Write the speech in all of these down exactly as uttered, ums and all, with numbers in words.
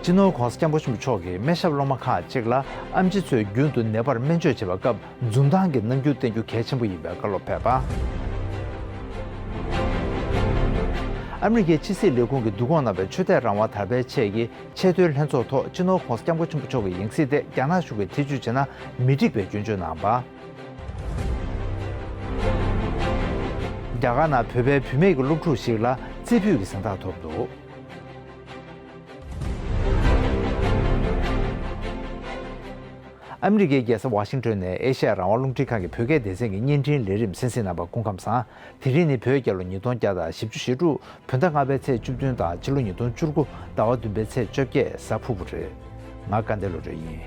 སྤྱི་ནོར་༧གོང་ས་༧སྐྱབས་མགོན་ཆེན་པོ་མཆོག་གིས་སྨན་ཞབས་སློབ་མ་ཁག་ཅིག་ལ་ཨེམ་ཆི་ཚོས་རྒྱུན་དུ་ནད་པར་སྨན་བཅོས་བྱེད་པའི་སྐབས་འཛུམ་མདངས་ཀྱི་རྣམ་འགྱུར་བསྟན་རྒྱུ་གལ་ཆེན་པོ་ཡིན་པའི་བཀའ་སློབ་ཕེབས་པ། ཨ་མི་རི་ཀའི་ཕྱི་སྲིད་ལས་ཁུངས་ཀྱིས་བསྡུ་སྐོང་གནང་བའི་ཆོས་དད་རང་དབང་དར་སྤེལ་ཆེད་ཀྱི་ཆེས་མཐོའི་ལྷན་ཚོགས་ཐོག་སྤྱི་ནོར་༧གོང་ས་༧སྐྱབས་མགོན་ཆེན་པོ་མཆོག་གི་ཡང་སྲིད་དེ་རྒྱ་ནག་གཞུང་གིས་ཐེ་བྱུས་བྱས་ན་མི་འགྲིག་པའི་སྐྱོན་བརྗོད་གནང་བ། རྒྱ་གར་ནང་བོད་པའི་བུད་མེད་ཀྱི་སློབ་ཕྲུག་ཞིག་ལ་རྩེ་ཕུད་ཀྱི་གཟེངས་རྟགས་ཐོབ་འདུག་ཨ་མི་རི་ཀའི་རྒྱལ་ས་ཝ་ཤིང་ཏོན་ནས་ཨེ་ཤ་ཡ་རང་དབང་རླུང་འཕྲིན་ཁང་གི་བོད་སྐད་སྡེ་ཚན་གྱི་བརྙན་འཕྲིན་ལས་རིམ་གསན་གཟིགས་གནང་བར་སྐུ་ཁམས་བཟང་། དེ་རིང་ནི་བོད་རྒྱལ་ལོ་ཉིས་སྟོང་བརྒྱ་དང་བཞི་བཅུ་ཞེ་དྲུག་བོད་ཟླ་ལྔ་པའི་ཚེས་བཅུ་བདུན་དང་ཕྱི་ལོ་ཉིས་སྟོང་བཅུ་དགུ་ཟླ་བ་བདུན་པའི་ཚེས་བཅོ་བརྒྱད་གཟའ་ཕུར་བུ་རེད། ང་སྐལ་ལྡན་བློ་གྲོས་ཡིན།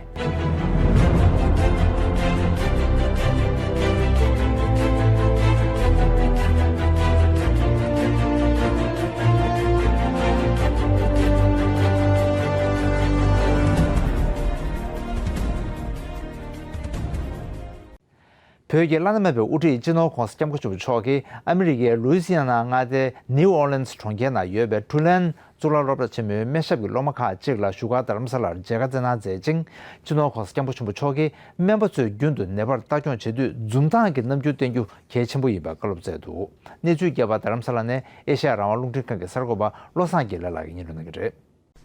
བོད་ཀྱི་བླ་ན་མེད་པའི་དབུ་ཁྲིད་སྤྱི་ནོར་༧གོང་ས་༧སྐྱབས་མགོན་ཆེན་པོ་མཆོག་གིས་ཨ་མི་རི་ཀའི་ལུའི་སི་ཡ་ན་མངའ་སྡེའི་ནིའུ་ཨོར་ལིན་སི་གྲོང་ཁྱེར་ནང་ཡོད་པའི་ཊུ་ལན་གཙུག་ལག་སློབ་གྲྭ་ཆེན་མོའི་སྨན་ཞབས་ཀྱི་སློབ་མ་ཁག་ཅིག་ལ་བཞུགས་སྒར་རྡ་རམ་ས་ལར་མཇལ་ཁ་བསྩལ་གནང་མཛད་ཅིང་། སྤྱི་ནོར་༧གོང་ས་༧སྐྱབས་མགོན་ཆེན་པོ་མཆོག་གིས་སྨན་པ་ཚོས་རྒྱུན་དུ་ནད་པར་ལྟ་སྐྱོང་བྱེད་དུས་འཛུམ་མདངས་ཀྱི་རྣམ་འགྱུར་བསྟན་རྒྱུ་གལ་ཆེན་པོ་ཡིན་པའི་བཀའ་སློབ་སྩལ་འདུག་གནས་ཚུལ་རྒྱས་པ་རྡ་རམ་ས་ལ་ནས་ཨེ་ཤ་ཡ་རང་དབང་རླུང་འཕྲིན་ཁང་གི་གསར་འགོད་པ་བློ་བཟང་དགེ་ལེགས་ལགས་ཀྱིས་སྙན་སྒྲོན་གནང་གི་རེད།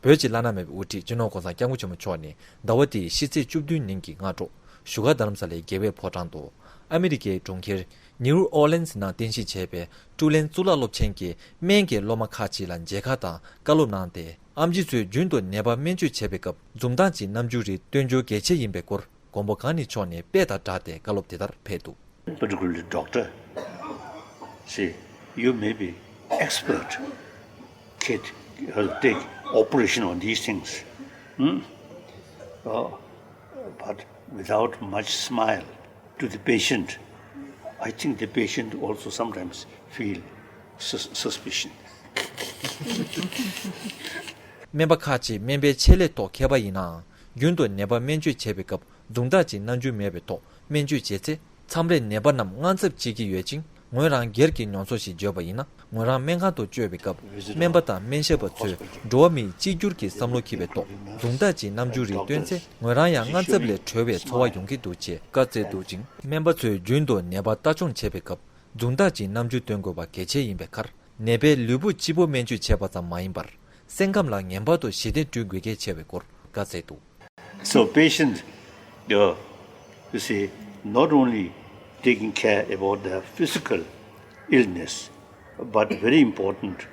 བོད་ཀྱི་བླ་ན་མེད་པའི་དབུ་ཁྲིད་སྤྱི་ནོར་༧གོང་ས་༧སྐྱབས་མགོན་ཆེན་པོ་མཆོག་ནི་ཟླ་བ་འདིའི་ཕྱི་ཚེས་བཅུ་བདུན་ཉིན་གྱི་སྔ་དྲོ་བཞུགས་སྒར་རྡ་རམ་ས་ལའི་རྒྱལ་བའི་ཕོ་བྲང་དུ་ཨ་མི་རི་ཀའི་གྲོང་ཁྱེར་ནིའུ་ཨོར་ལིན་སི་ནང་རྟེན་གཞི་བྱས་པའི་ཊུ་ལན་གཙུག་ལག་སློབ་ཆེན་གྱི་སྨན་གྱི་སློབ་མ་ཁག་ཅིག་ལ་མཇལ་ཁ་དང་བཀའ་སློབ་གནང་སྟེ། ཨེམ་ཆི་ཚོས་རྒྱུན་དུ་ནད་པ་སྨན་བཅོས་བྱེད་པའི་སྐབས་འཛུམ་མདངས་ཀྱི་རྣམ་འགྱུར་རིགས་སྟོན་རྒྱུ་གལ་ཆེ་ཡིན་པའི་སྐོར་མགོན་པོ་གང་ཉིད་མཆོག་ནས་དཔེ་དང་སྦྲགས་ཏེ་བཀའ་སློབ་དེ་ལྟར་ཕེབས་འདུག Particularly doctor, see, you may be expert, kid, you have to take operation on these things. Hmm? Oh, but without much smile to the patient, I think the patient also sometimes feel sus- suspicion. སྨན་པ་ཁག་ཅིག་སྨན་པའི་ཆེད་ལས་ཐོག་མཁས་པ་ཡིན་ནའང་རྒྱུན་དུ་ནད་པ་སྨན་བཅོས་བྱེད་པའི་སྐབས་འཛུམ་མདངས་ཀྱི་རྣམ་འགྱུར་མེད་པའི་ཐོག་སྨན་བཅོས་བྱེད་ཚེ། མཚམས་རེ་ནད་པ་རྣམས་དངངས་འཚབ་བྱེད་ཀྱི་ཡོད་ཅིང་། ངོས་རང་སྒེར་གྱི་མྱོང་ཚོར་ཞིག་བརྗོད་པ་ཡིན་ན། ངོས་རང་སྨན་ཁང་དུ་བསྐྱོད་པའི་སྐབས་སྨན་པ་དང་སྨན་ཞབས་པ་ཚོས་འགྲོ་བ་མིའི་གཅིག་གྱུར་གྱི་བསམ་བློ་འཁྱེར་བའི་ཐོག་འཛུམ་མདངས་ཀྱི་རྣམ་འགྱུར་རིགས་སྟོན་ཚེ། ངོས་རང་ཡང་དངངས་འཚབ་ལས་གྲོལ་བའི་ཚོར་བ་ཡོང་གི་འདུག་ཅེས་བཀའ་སྩལ་འདུག་ཅིང་། སྨན་པ་ཚོས་རྒྱུན་དུ་ནད་པ་ལྟ་སྐྱོང་བྱེད་པའི་སྐབས་འཛུམ་མདངས་ཀྱི་རྣམ་འགྱུར་སྟོན་དགོས་པ་གལ་ཆེ་ཡིན་པའི་ཁར། ནད་པའི་ལུས་པོ་སྤྱི་པོ་སྨན་བཅོས་བྱས་པ་ཙམ་མ་ཡིན་པར། སེམས་ཁམས་ལ་ངན་པ་དང་ཞི་བདེ་བསྐྲུན་དགོས་གལ་ཆེ་བའི་སྐོར་བཀའ་སྩལ་འདུག So patient, uh, you see, not only taking care about their physical illness, but very important,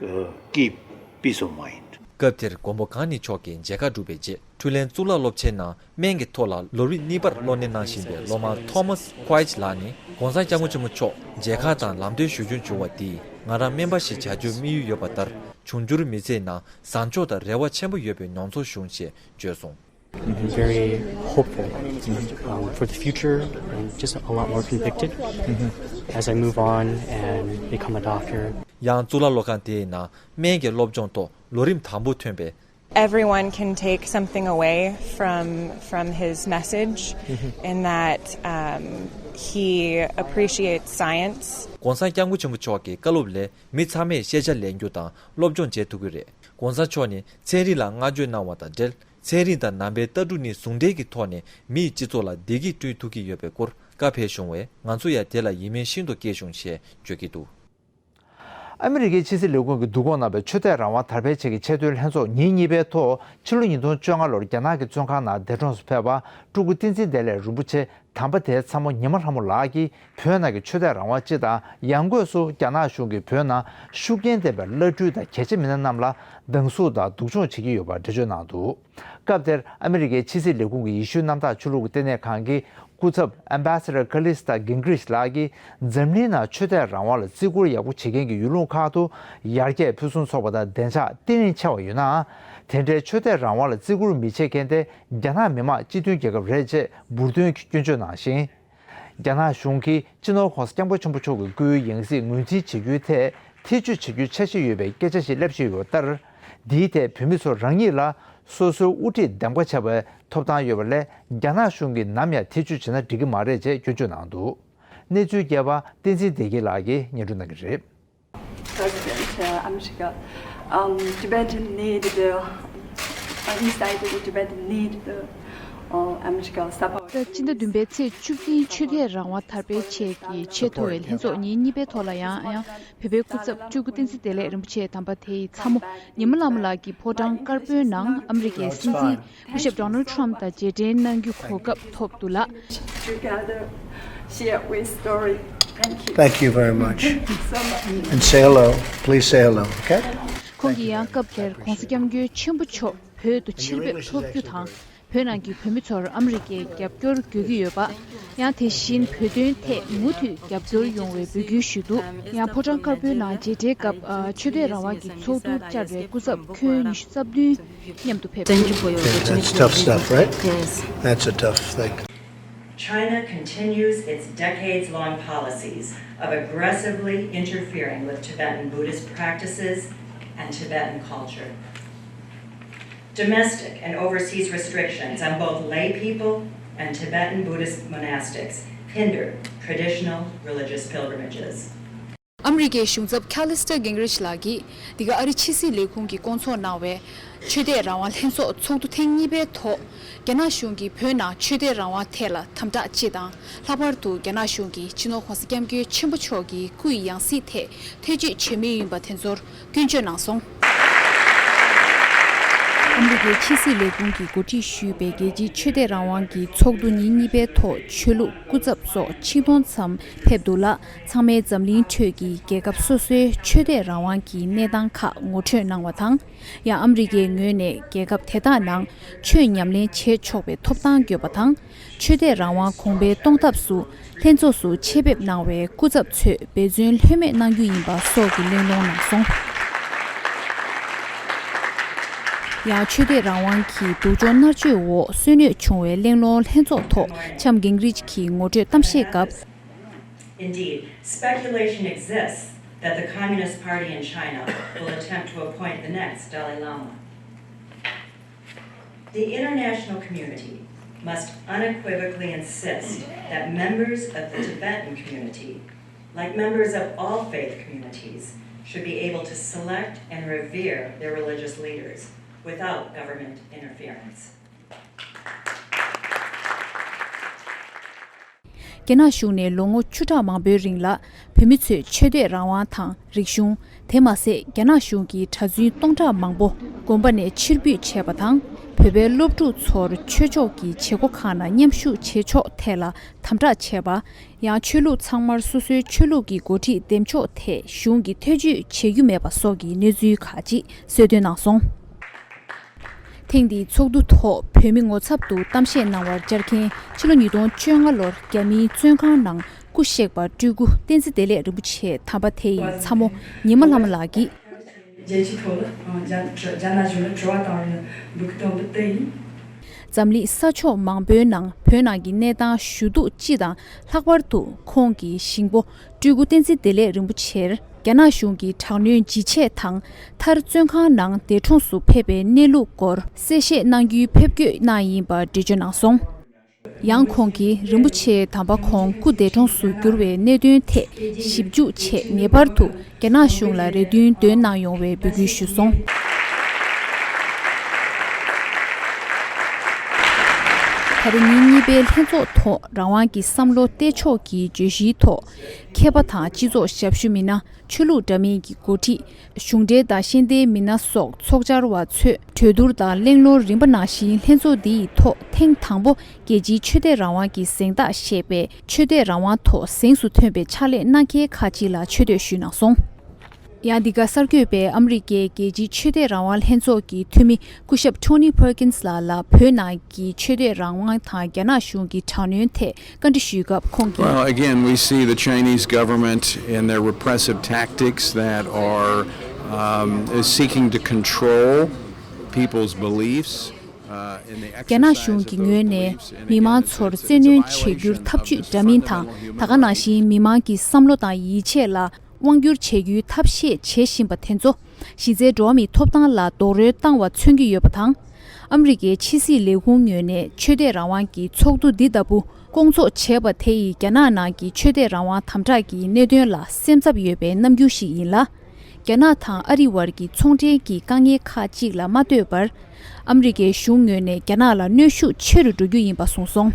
uh, keep peace of mind. སྐབས་དེར་མགོན་པོ་གང་ཉིད་མཆོག་གི་མཇལ་ཁ་གྲུབ་པའི་རྗེས། ཊུ་ལན་གཙུག་ལག་སློབ་ཆེན་ནང་སྨན་གྱི་ཐོག་ལ་ལོ་རིམ་གཉིས་པར་སློབ་གཉེར་གནང་བཞིན་པའི་སློབ་མ་ཐོ་མཱས་ཁུའེ་ཆི་ལགས་ནི། ྋགོང་ས་ྋསྐྱབས་མགོན་ཆེན་པོ་མཆོག་མཇལ་ཁ་དང་ལམ་སྟོན་ཞུ་རྒྱུར་བྱུང་བ་འདིས། ང་རང་སྨན་པ་ཞིག་བྱ་རྒྱུའི་དམིགས་ཡུལ་ཡོད་པ་ལྟར། འབྱུང་འགྱུར་མི་ཚེའི་ནང་བཟང་ཕྱོགས་དང་རེ་བ་ཆེན་པོ་ཡོད་པའི་མྱོང་ཚོར་བྱུང་ཞེས་བརྗོད་སོང་། I'm very hopeful, um, for the future and just a lot more convicted as I move on and become a doctor. ཡང་གཙུག་ལག་སློབ་ཁང་དེའི་ནང་སྨན་གྱི་སློབ་སྦྱོང་ཐོག་ལོ་རིམ་དང་པོ་ཐོན་པའི། Everyone can take something away from from his message in that, um, he appreciates science. ྋགོང་ས་ྋསྐྱབས་མགོན་ཆེན་པོ་མཆོག་གི་བཀའ་སློབ་ལས་མི་ཚང་མས་ཤེས་བྱ་ལེན་རྒྱུ་དང་སློབ་སྦྱོང་བྱེད་ཐུབ་ཀྱི་རེད། ྋགོང་ས་མཆོག་ནི་ཚན་རིག་ལ་བསྔགས་བརྗོད་གནང་བ་དང་འབྲེལ། ཚན་རིག་དང་ནང་པའི་ལྟ་གྲུབ་གཉིས་ཟུང་འབྲེལ་གྱི་ཐོག་ནས་མིའི་སྤྱི་ཚོགས་ལ་བདེ་སྐྱིད་བསྐྲུན་ཐུབ་ཀྱི་ཡོད་པའི་སྐོར་བཀའ་ཕེབས་བྱུང་བས། ང་ཚོ་ཡང་དེ་ལ་ཡིད་སྨོན་ཤིན་ཏུ་སྐྱེས་བྱུང་ཞེས་བརྗོད་ཀྱི་འདུག་ཨ་མི་རི་ཀའི་ཕྱི་སྲིད་ལས་ཁུངས་ཀྱིས་བསྡུ་སྐོང་གནང་བའི་ཆོས་དད་རང་དབང་དར་སྤེལ་ཆེད་ཀྱི་ཆེས་མཐོའི་ལྷན་ཚོགས་ཉིན་གཉིས་པའི་ཐོག་ཕྱི་ལོ་ཉིས་སྟོང་བཅོ་ལྔ་ལོར་རྒྱ་ནག་གི་བཙོན་ཁང་ནང་འདས་གྲོངས་སུ་ཕེབས་པ་སྤྲུལ་སྐུ་བསྟན་འཛིན་བདེ་ལེགས་རིན་པོ་ཆེ་དམ་པ་དེའི་ཚ་མོ་ཉི་མ་ལྷ་མོ་ལགས་ཀྱིས་བོད་ནང་གི་ཆོས་དད་རང་དབང་སྤྱི་དང་ཡང་སྒོས་སུ་རྒྱ་ནག་གཞུང་གིས་བོད་ནང་ཤུགས་རྐྱེན་ལྡན་པའི་བླ་སྤྲུལ་དང་གལ་ཆེ་མི་སྣ་རྣམས་ལ་སྡང་ཟུག་དང་སྡུག་སྦྱོང་བྱེད་ཀྱི་ཡོད་པར་འགྲེལ་བརྗོད་གནང་འདུག་སྐབས་དེར་ཨ་མི་རི་ཀའི་ཕྱི་སྲིད་ལས་ཁུངས་ཀྱི་ཡེ་ཤུའི་གནམ་བདག་ཆོས་ལུགས་ཀྱི་ལྟེ་གནས་ཁང་གི་སྐུ་ཚབ་Ambassador Kalista Gingrich ལགས་ཀྱིས་འཛམ་གླིང་ནང་ཆོས་དད་རང་དབང་ལ་བརྩི་བཀུར་ཡག་པོ་བྱེད་མཁན་གྱི་ཡུལ་ལུང་ཁག་ཏུ་ཡར་རྒྱས་ཕུན་སུམ་ཚོགས་པ་དང་བདེ་འཇགས་བརྟན་ལྷིང་ཆེ་བ་ཡོད་ནའང་། དེ་འདྲའི་ཆོས་དད་རང་དབང་ལ་བརྩི་བཀུར་མི་བྱེད་མཁན་དེ་རྒྱ་ནག་མི་དམངས་སྤྱི་མཐུན་རྒྱལ་ཁབ་རེད་ཅེས་འབུར་འདོན་གྱིས་སྐྱོན་བརྗོད་གནང་ཞིང་། རྒྱ་ནག་གཞུང་གིས་སྤྱི་ནོར་༧གོང་ས་༧སྐྱབས་མགོན་ཆེན་པོ་མཆོག་གི་སྐུའི་ཡང་སྲིད་ངོས་འཛིན་བྱེད་རྒྱུའི་ཐད་ཐེ་བྱུས་བྱེད་རྒྱུའི་འཆར་གཞི་ཡོད་པའི་སྐད་ཆ་ཞིག་སླེབས་བཞིན་ཡོད་པ་ལྟར། འདིའི་ཐད་བོད་མི་ཚོ་རང་ཉིད་ལ་སོ་སོའི་དབུ་ཁྲིད་འདེམས་ཀ་བྱ་བའི་ཐོབ་ཐང་ཡོད་པ་ལས། རྒྱ་ནག་གཞུང་གིས་ནམ་ཡང་ཐེ་བྱུས་བྱེད་ན་འགྲིག་གི་མ་རེད་ཅེས་སྐྱོན་བརྗོད་གནང་འདུག་གནས་ཚུལ་རྒྱས་པ་བསྟན་འཛིན་བདེ་སྐྱིད་ལགས་ཀྱིས་སྙན་སྒྲོན་གནང་གི་རེད། President, uh, America, um, Tibetan need the East side of the Tibet need the uh, America support. ད་སྤྱི་ཟླ་བདུན་པའི་ཚེས་བཅུ་བདུན་ཆོས་དད་རང་དབང་དར་སྤེལ་ཆེད་ཀྱི་ཆེས་མཐོ་བའི་ལྷན་ཚོགས་ཉིན་གཉིས་པའི་ཐོག་ལ་ཡང་ཡང་བོད་པའི་སྐུ་ཚབ་སྤྲུལ་སྐུ་བསྟན་འཛིན་བདེ་ལེགས་རིན་པོ་ཆེ་དམ་པ་དེ་ཡི་ཚ་མོ་ཉི་མ་ལྷ་མོ་ལགས་ཀྱི་ཕོ་བྲང་དཀར་པོའི་ནང་ཨ་མི་རི་ཀའི་སྲིད་འཛིན་སྐུ་ཞབས་Donald Trump དང་རྗེས་དྲན་གནང་རྒྱུ་གོ་སྐབས་ཐོབ་འདུག་ལ། Together, share with story. Thank you. Thank you very much. Thank you so much. And say hello. Please say hello, okay? ཁོང་གིས་ཡང་སྐབས་དེར་༧གོང་ས་༧སྐྱབས་མགོན་ཆེན་པོ་མཆོག་བོད་དུ་ཕྱིར་ཕེབས་ཐུབ་རྒྱུ་དང་། བོད་ནང་གི་བོད་མི་ཚོར་ཨ་མི་རི་ཀའི་རྒྱབ་སྐྱོར་དགོས་ཀྱི་ཡོད་པ། ཡང་དེ་བཞིན་བོད་དོན་ཐད་མུ་མཐུད་རྒྱབ་སྐྱོར་ཡོང་བའི་འབོད་སྐུལ་ཞུས་འདུག་ཡང་ཕོ་བྲང་དཀར་པོའི་ནང་མཇལ་འཕྲད་སྐབས་ཨ་ཆོས་དད་རང་དབང་གི་ཚོགས་འདུར་བཅར་བའི་སྐུ་ཚབ་ཁྱོན་ཉི་ཤུ་རྩ་བདུན་མཉམ་དུ་ཕེབས། Thank you for your Okay, that's tough stuff, right? Yes. That's a tough thing. China continues its decades-long policies of aggressively interfering with Tibetan Buddhist practices and Tibetan culture. Domestic and overseas restrictions on both lay people and Tibetan Buddhist monastics hinder traditional religious pilgrimages. ཨ་མི་རི་ཀའི་གཞུང་ཚབ་Callista Gingrich ལགས་ཀྱིས་འདི་ག་ཨ་རི་ཕྱི་སྲིད་ལས་ཁུངས་ཀྱིས་བསྐོང་ཚོགས་གནང་བའི་ཆོས་དད་རང་དབང་ལྷན་ཚོགས་ཚོགས་འདུ་ཐེངས་གཉིས་པའི་ཐོག་རྒྱ་ནག་གཞུང་གིས་བོད་ནང་ཆོས་དད་རང་དབང་ཐད་ལ་དམ་དྲག་སྤྱི་དང་། ལྷག་པར་དུ་རྒྱ་ནག་གཞུང་གིས་སྤྱི་ནོར་༧གོང་ས་༧སྐྱབས་མགོན་ཆེན་པོ་མཆོག་གི་སྐུ་ཡི་ཡང་སྲིད་ཐད་ཐེ་བྱུས་བྱེད་མུས་ཡིན་པ་དེ་ཚོར་སྐྱོན་བརྗོད་གནང་སོང་། ཨ་མི་རི་ཀའི་ཕྱི་སྲིད་ལས་ཁུངས་ཀྱིས་འགོ་ཁྲིད་ཞུས་པའི་རྒྱལ་སྤྱིའི་ཆོས་དད་རང་དབང་གི་ཚོགས་འདུ་ཉིན་གཉིས་པའི་ཐོག་ཆོས་ལུགས་སྐུ་ཚབ་སོགས་ཆིག་སྟོང་ཙམ་ཕེབས་འདུག་ལ། ཚང་མས་འཛམ་གླིང་ཁྲོད་ཀྱི་རྒྱལ་ཁབ་སོ་སོའི་ཆོས་དད་རང་དབང་གི་གནས་སྟངས་ཁག་ངོ་སྤྲོད་གནང་བ་དང་། ཡང་ཨ་མི་རི་ཀའི་ངོས་ནས་རྒྱལ་ཁབ་དེ་དག་ནང་ཆོས་ཉམས་ལེན་བྱེད་ཆོག་པའི་ཐོབ་ཐང་དགོས་པ་དང་། ཆོས་དད་རང་དབང་གོང་འཕེལ་གཏོང་ཐབས་སུ་ལྷན་ཚོགས་སུ་ཆེད་ཕེབས་གནང་བའི་སྐུ་ཚབ་ཚོས་འབད་བརྩོན་ལྷོད་མེད་གནང་རྒྱུ་ཡིན་པ་སོགས་ཀྱི་གླེང་སློང་གནང་སོང་། ཡང་ཆོས་དད་རང་དབང་གི་སྡུག་སྦྱོང་མནར་གཅོད་འོག་གསོན་གནོད་བྱུང་བའི་གླེང་སློང་ལྷན་ཚོགས་ཐོག་ལྕམ་གིང་རིཇ་གྱིས་ངོ་སྤྲོད་གཏམ་བཤད་སྐབས། Indeed, speculation exists that the Communist Party in China will attempt to appoint the next Dalai Lama. The international community must unequivocally insist that members of the Tibetan community, like members of all faith communities, should be able to select and revere their religious leaders without government interference. རྒྱ་ནག་གཞུང་ནས་ལོ་ངོ་བཅུ་ཕྲག་མང་པོའི་རིང་ལ་བོད་མི་ཚོས་ཆོས་དད་རང་དབང་དང་རིག་གཞུང་། དེ་མ་ཟད་རྒྱ་ནག་གཞུང་གིས་གྲྭ་བཙུན་སྟོང་ཕྲག་མང་པོ་དགོན་པ་ནས་ཕྱིར་འབུད་བྱས་པ་དང་། བོད་པའི་སློབ་ཕྲུག་ཚོར་ཆོས་ཕྱོགས་ཀྱི་བྱེད་སྒོ་ཁག་ནང་མཉམ་ཞུགས་བྱེད་ཕྱོགས་ཐད་ལ་དམ་དྲག་བྱས་པ། ཡང་ཆོས་ལུགས་ཚང་མར་སོ་སོའི་ཆོས་ལུགས་ཀྱི་འགོ་ཁྲིད་འདེམས་ཕྱོགས་ཐད་གཞུང་གིས་ཐེ་བྱུས་བྱེད་རྒྱུ་མེད་པ་སོགས་ཀྱི་གནས་ཚུལ་ཁག་ཅིག་གསལ་སྟོན་གནང་སོང་། ཐེངས་འདིའི་ཚོགས་འདུ་ཐོག་བོད་མི་ངོ་ཚབ་ཏུ་གཏམ་བཤད་གནང་བར་བཅར་མཁན་ཕྱི་ལོ་ཉིས་སྟོང་བཅོ་ལྔ་ལོར་རྒྱ་མིའི་བཙོན་ཁང་ནང་སྐུ་གཤེགས་པ་སྤྲུལ་སྐུ་བསྟན་འཛིན་བདེ་ལེགས་རིན་པོ་ཆེ་དམ་པ་དེ་ཡི་ཚ་མོ་ཉི་མ་ལྷ་མོ་ལགས་ཀྱིས། རྒྱལ་སྤྱིའི་ཐོག་ལ་རྒྱ་རྒྱ་ནག་གཞུང་ལ་དྲི་བ་བཏང་བའི་འབོད་སྐུལ་བཏང་བ་དེ་ཡིན། འཛམ་གླིང་ས་ཕྱོགས་མང་པོའི་ནང་བོད་ནང་གི་གནས་སྟངས་ཞུ་གཏུག་སྤྱི་དང་ལྷག་པར་དུ་ཁོང་གི་ཞིང་པོ་སྤྲུལ་སྐུ་བསྟན་འཛིན་བདེ་ལེགས་རིན་པོ་ཆེར། རྒྱ་ནག་གཞུང་གིས་དྲག་གནོན་ཇི་བྱས་དང་མཐར་བཙོན་ཁང་ནང་འདས་གྲོངས་སུ་ཕེབས་པའི་གནས་ལུགས་སྐོར་གསལ་བཤད་གནང་རྒྱུའི་ཕེབས་བསྐྱོད་གནང་ཡིན་པ་འགྲེལ་བརྗོད་གནང་སོང་། ཡང་ཁོང་གིས་རིན་པོ་ཆེ་དམ་པ་ཁོང་སྐུ་འདས་གྲོངས་སུ་གྱུར་བའི་གནད་དོན་ཐད་ཞིབ་འཇུག་ཆེད་ངེས་པར་དུ་རྒྱ་ནག་གཞུང་ལ་རེ་འདུན་འདོན་གནང་ཡོང་བའི་འབོད་སྐུལ་ཞུས་སོང་། ད་རེས་ཉིན་གཉིས་པའི་ལྷན་ཚོགས་ཐོག་རང་དབང་གི་བསམ་བློ་གཏད་ཕྱོགས་ཀྱི་བརྗོད་གཞིའི་ཐོག་མཁས་པ་དང་སྤྱི་ཚོགས་ཞབས་ཞུ་མི་སྣ། ཆོས་ལུགས་འདྲ་མིན་གྱི་འགོ་ཁྲིད། གཞུང་འབྲེལ་དང་ཤེས་ལྡན་མི་སྣ་སོགས་ཚོགས་བཅར་བ་ཚོས་གྲོས་བསྡུར་དང་གླེང་སློང་རིམ་པ་ནང་བཞིན་ལྷན་ཚོགས་འདི་ཡི་ཐོག་ཐེངས་དང་པོ་རྒྱལ་སྤྱིའི་ཆོས་དད་རང་དབང་གི་གཟེངས་རྟགས་ཞེས་པའི་ཆོས་དད་རང་དབང་ཐོག་གཟེངས་སུ་ཐོན་པའི་ཕྱག་ལས་གནང་མཁན་ཁག་ཅིག་ལ་ཆེ་བསྟོད་ཞུས་གནང་སོང་། ཡང་འདི་ག་གསར་འགོད་པས་ཨ་མི་རི་ཀའི་རྒྱལ་སྤྱིའི་ཆོས་དད་རང་དབང་ལྷན་ཚོགས་ཀྱི་འཐུས་མི་སྐུ་ཞབས་Tony Perkins་ལགས་ལ་བོད་ནང་གི་ཆོས་དད་རང་དབང་དང་རྒྱ་ནག་གཞུང་གི་དྲག་གནོན་ཐད་བཀའ་འདྲི་ཞུས་སྐབས་ཁོང་གིས། Well, again, we see the Chinese government in their repressive tactics that are um, is seeking to control people's beliefs. Uh, in the རྒྱ་ནག་གཞུང་གི་ངོས་ནས་མི་མང་ཚོར་བཙན་གནོན་བྱེད་རྒྱུར་ཐབས་ཇུས་འདྲ་མིན་དང་། ད་ག་ནང་བཞིན་མི་མང་གི་བསམ་བློ་དང་ཡིད་ཆེས་ལ་དབང་བསྒྱུར་བྱེད་རྒྱུའི་ཐབས་ཤེས་བྱེད་བཞིན་པ་དེ་ཚོ། གཞི་རྩའི་འགྲོ་བ་མིའི་ཐོབ་ཐང་ལ་རྡོག་རོལ་བཏང་བ་མཚོན་གྱི་ཡོད་པ་དང་། ཨ་མི་རི་ཀའི་ཕྱི་སྲིད་ལས་ཁུངས་ངོས་ནས་ཆོས་དད་རང་དབང་གི་ཚོགས་འདུ་འདི་ལྟ་བུ་བསྐོང་ཚོགས་བྱས་པ་དེ་ཡིས་རྒྱ་ནག་ནང་གི་ཆོས་དད་རང་དབང་དམ་དྲག་གི་གནད་དོན་ལ་སེམས་འཚབ་ཡོད་པའི་རྣམ་འགྱུར་ཞིག་ཡིན་ལ། རྒྱ་ནག་དང་ཨ་རི་བར་གྱི་ཚོང་འབྲེལ་གྱི་དཀའ་ངལ་ཁག་ཅིག་ལ་མ་ལྟོས་པར། ཨ་མི་རི་ཀའི་གཞུང་ངོས་ནས་རྒྱ་ནག་ལ་གནོན་ཤུགས་ཆེ་རུ་འགྲོ་རྒྱུ་ཡིན་པ་གསུངས་སོང་།